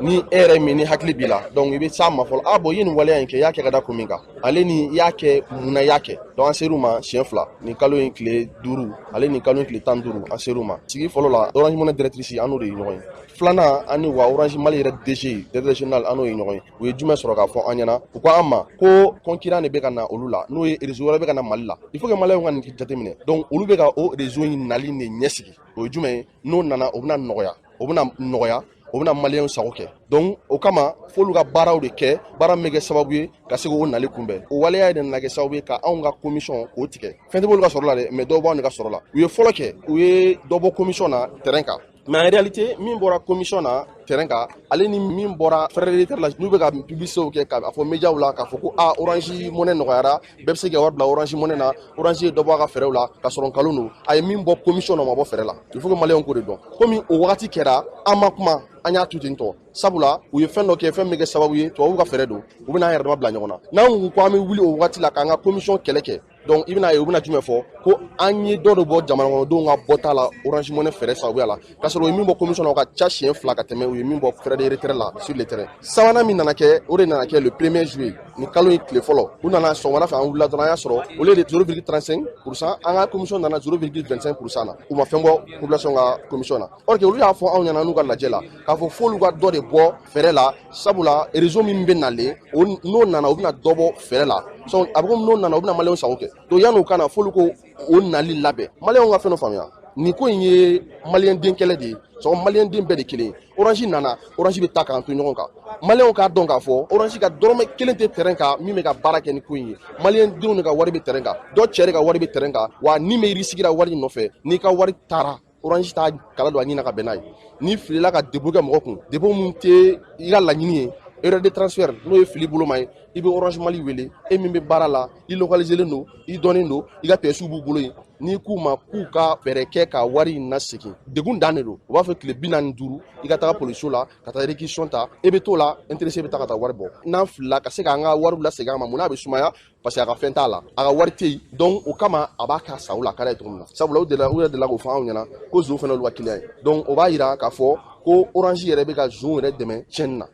ni e yɛrɛ min ni hakili b'i la, donc i bɛ s'a ma fɔlɔ, a bon i ye nin waleya in kɛ, i y'a kɛ ka da kun min kan, ale ni i y'a kɛ mun na i y'a kɛ. Donc an ser'u ma siɲɛ 2, nin kalo in tile 5, ale nin kalo in tile 15, an ser'u ma. Sigi fɔlɔ la, Orange Money directrice an n'o de ye ɲɔgɔn ye. Filanan, an ni wa Orange Mali yɛrɛ DG, directeur général, an n'o ye ɲɔgɔn ye. U ye jumɛn sɔrɔ k'a fɔ an ɲɛna? U ko an ma ko concurrent de bɛ ka na olu la, n'o ye réseau wɛrɛ bɛ ka na Mali la. Il faut que Maliyɛnw ka nin jateminɛ. Donc olu bɛ ka o réseau in nali de ɲɛsigi. O ye jumɛn ye? N'o nana, o bɛna nɔgɔya, o bɛna nɔgɔya, o bɛna Maliyɛnw sago kɛ. Donc o kama f'olu ka baaraw de kɛ, baara min bɛ kɛ sababu ye ka se k'o nali kunbɛn. O waleya de nana kɛ sababu ye ka anw ka commission k'o tigɛ. Fɛn tɛ b'olu ka sɔrɔ la dɛ, mais dɔw b'anw de ka sɔrɔ la. U ye fɔlɔ kɛ, u ye dɔ bɔ commission na terrain kan. Mais en réalité, min bɔra commission na terrain kan, ale ni min bɔra frais de retrait la, n'u bɛ ka publicité kɛ k'a fɔ médiaw la k'a fɔ ko a Orange Money nɔgɔyara, bɛɛ bɛ se ka wari bila Orange Money na, Orange ye dɔ bɔ a ka fɛɛrɛw la, ka sɔrɔ nkalon don. A ye min bɔ commission na, o ma bɔ fɛɛrɛ la. Il faut que Maliyɛnw k'o de dɔn. Komi o wagati kɛra, an ma kuma, an y'a to ten tɔ, sabula u ye fɛn dɔ kɛ, fɛn min bɛ kɛ sababu ye tubabuw ka fɛɛrɛ don, u bɛna an yɛrɛ dama bila ɲɔgɔn na. N'an ko an bɛ wuli o wagati la k'an ka commission kɛlɛ kɛ, donc i bɛna ye u bɛna jumɛn fɔ? Ko an ye dɔ de bɔ jamana kɔnɔdenw ka bɔta la Orange Money fɛɛrɛ sababuya la, k'a sɔrɔ u ye min bɔ commission na, o ka ca siɲɛ 2 ka tɛmɛ u ye min bɔ frais de retrait la sur le terrain. Sabanan min nana kɛ, o de nana kɛ le 1er juillet, nin kalo in tile fɔlɔ. U nana sɔgɔmada fɛ, an wulila dɔrɔn, an y'a sɔrɔ au lieu de 0,35%, an ka commission nana 0,25% na. U ma fɛn bɔ population ka commission na. Or que olu y'a fɔ anw ɲɛna n'u ka lajɛ la k'a fɔ f'olu ka dɔ de bɔ fɛɛrɛ la, sabula réseau min bɛ nalen, n'o nana, u bɛna dɔ bɔ fɛɛrɛ la. Donc a bɛ komi n'o nana, u bɛna Maliyɛnw sago kɛ. Donc yan'o ka na, f'olu ko o nali labɛn. Maliyɛnw ka fɛn dɔ faamuya, nin ko in ye Maliyɛn den kɛlɛ de ye, sɔgɔ Maliyɛn den bɛɛ de kelen ye. Orange nana, Orange bɛ taa k'an to ɲɔgɔn kan. Maliyɛnw k'a dɔn k'a fɔ Orange ka dɔrɔmɛ kelen tɛ terrain kan min bɛ ka baara kɛ ni ko in ye. Maliyɛn denw de ka wari bɛ terrain kan, dɔ cɛ de ka wari bɛ terrain kan, wa ni bɛ risque la wari nɔfɛ. N'i ka wari taara, Orange t'a kala don a ɲin na ka bɛn n'a ye. N'i filila ka dépôt kɛ mɔgɔ kun, dépôt mun tɛ i ka laɲini ye, erreur de transfert, n'o ye fili bolo ma ye, i bɛ Orange Mali wele, e min bɛ baara la, i localiselen don, i dɔnnen don, i ka pièces b'u bolo yen. N'i k'u ma k'u ka fɛɛrɛ kɛ ka wari in lasegin, degun dan de don. U b'a fɔ tile 45 i ka taga polisiso la ka taa réquisition ta, e bɛ t'o la, intéressé bɛ taa ka taa wari bɔ. N'an filila ka se k'an ka wariw lasegin a ma, mun n'a bɛ sumaya? Parce que a ka fɛn t'a la, a ka wari tɛ yen. Donc o kama a b'a k'a sago la, a ka d'a ye cogo min na, sabula u delila, u yɛrɛ delila k'o fɔ anw ɲɛna ko zon fana olu ka client ye. Donc o b'a yira k'a fɔ ko Orange yɛrɛ bɛ ka zon yɛrɛ dɛmɛ tiɲɛni na.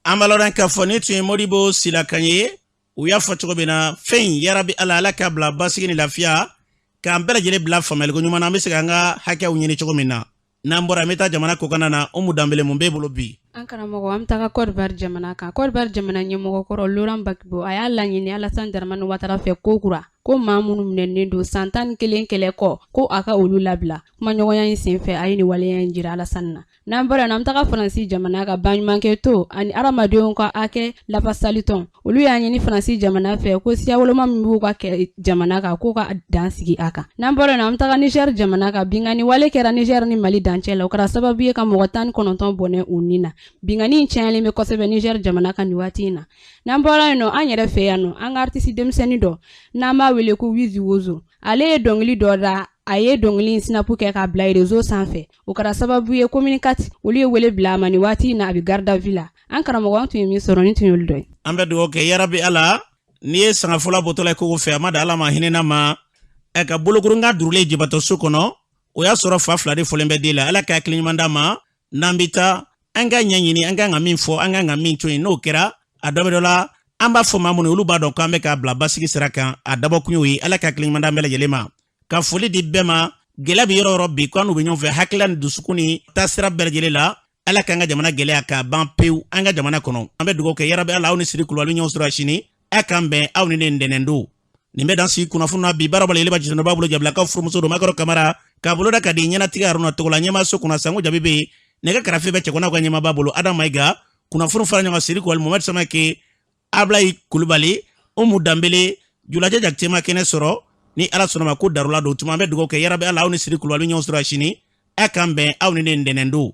An b'a lɔn k'a fɔ ni tun ye Modibo Sila kan ye. U y'a fɔ cogo min na, fɛn in, yarabi Ala, Ala k'a bila basigi ni lafiya, k'an bɛɛ lajɛlen bila faamuyaliko ɲuman na, an bɛ se k'an ka hakɛw ɲini cogo min na. N'an bɔra, an bɛ taa jamana kɔkanna na. Umu Danbele, mun b'e bolo bi? An karamɔgɔ, an bɛ taga Côte d'Ivoire jamana kan. Côte d'Ivoire jamana ɲɛmɔgɔ kɔrɔ Laurent Gbagbo, a y'a laɲini Alassane Dramane Ouattara fɛ ko kura ko maa minnu minɛnen don san 11 kɛlɛ kɔ, ko a ka olu labila. Kumaɲɔgɔnya in senfɛ, a ye nin waleya in jira Alassane na. N'an bɔra yen, an bɛ taga Faransi jamana ka baɲumankɛ to ani hadamadenw ka hakɛ lafasalitɔn, olu y'a ɲini Faransi jamana fɛ ko siya woloma min b'u ka kɛ jamana kan, k'o ka dan sigi a kan. N'an bɔra yen, an bɛ taga Niger jamana kan. Binkanni wale kɛra Niger ni Mali dancɛ la, o kɛra sababu ye ka mɔgɔ 19 bɔnɛ u ni na. Binkanni in cayalen bɛ kosɛbɛ Niger jamana kan nin waati in na. N'an bɔra yen nɔ, an yɛrɛ fɛ yan nɔ, an ka artiste denmisɛnnin dɔ n'an b'a wele ko Wizi Wozo, ale ye dɔnkili dɔ da. A ye dɔnkili in snap kɛ k'a bila réseau sanfɛ, o kɛra sababu ye commune 4 olu ye wele bila a ma. Nin waati in na, a bɛ garde à vue la. An karamɔgɔ, an tun ye min sɔrɔ, ni tun y'olu dɔ ye. An bɛ dugawu kɛ, yarabi Ala. N'i ye sangafɔla bɔtɔla ye kogo fɛ, a ma da Ala ma hinɛna ma ɛ ka bolokurunka durulen jibatɔ so kɔnɔ, o y'a sɔrɔ fa fila de fɔlen bɛ den la. Ala ka hakili ɲuman d'a ma. N'an bɛ taa, an ka ɲɛɲini, an kan ka min fɔ, an kan ka min to yen, n'o kɛra a dɔ bɛ dɔ la, an b'a fɔ maa minnu, olu b'a dɔn k'an bɛ k'a bila basigi sira kan. A dabɔkun y'o ye. Ala ka hakili ɲuman d'an bɛɛ lajɛlen ma, ka foli di bɛɛ ma. Gɛlɛya bɛ yɔrɔ yɔrɔ bi, k'an n'u bɛ ɲɔgɔn fɛ hakilila ni dusukun ni taasira bɛɛ lajɛlen la. Ala k'an ka jamana gɛlɛya k'a ban pewu an ka jamana kɔnɔ. An bɛ dugawu kɛ, yarabi Ala, aw ni Siri Kulubali ɲɔgɔn sɔrɔ sini. A k'an bɛn aw ni ne ntɛnɛn don. Nin bɛ dan sigi kunnafoni na bi. Baara bala yɛlɛba jisɔnɔ b'a bolo, jabilakaw furumuso don Makɔrɔ Kamara k'a bolo da ka di ɲɛnatigɛ Haruna tɔgɔ la ɲɛmaaso kunna. Sango Jabi bɛ yen, nɛgɛ karafe bɛ cɛkɔnɔw ka ɲɛmaaba bolo, Adama Mayiga. Kunnafoni fara ɲɔgɔn kan, Siri Kulubali, Mohamed Samake, Ablayi Kulubali, Umu Danbele, Julajɛ Jakite ma kɛnɛ sɔrɔ. Ni Ala sɔnna ma ko darula don tuma, an bɛ dugawu kɛ, yarabi Ala, aw ni Siri Kulubali ɲɔgɔn sɔrɔ sini. A k'an bɛn aw ni ne ntɛnɛn don.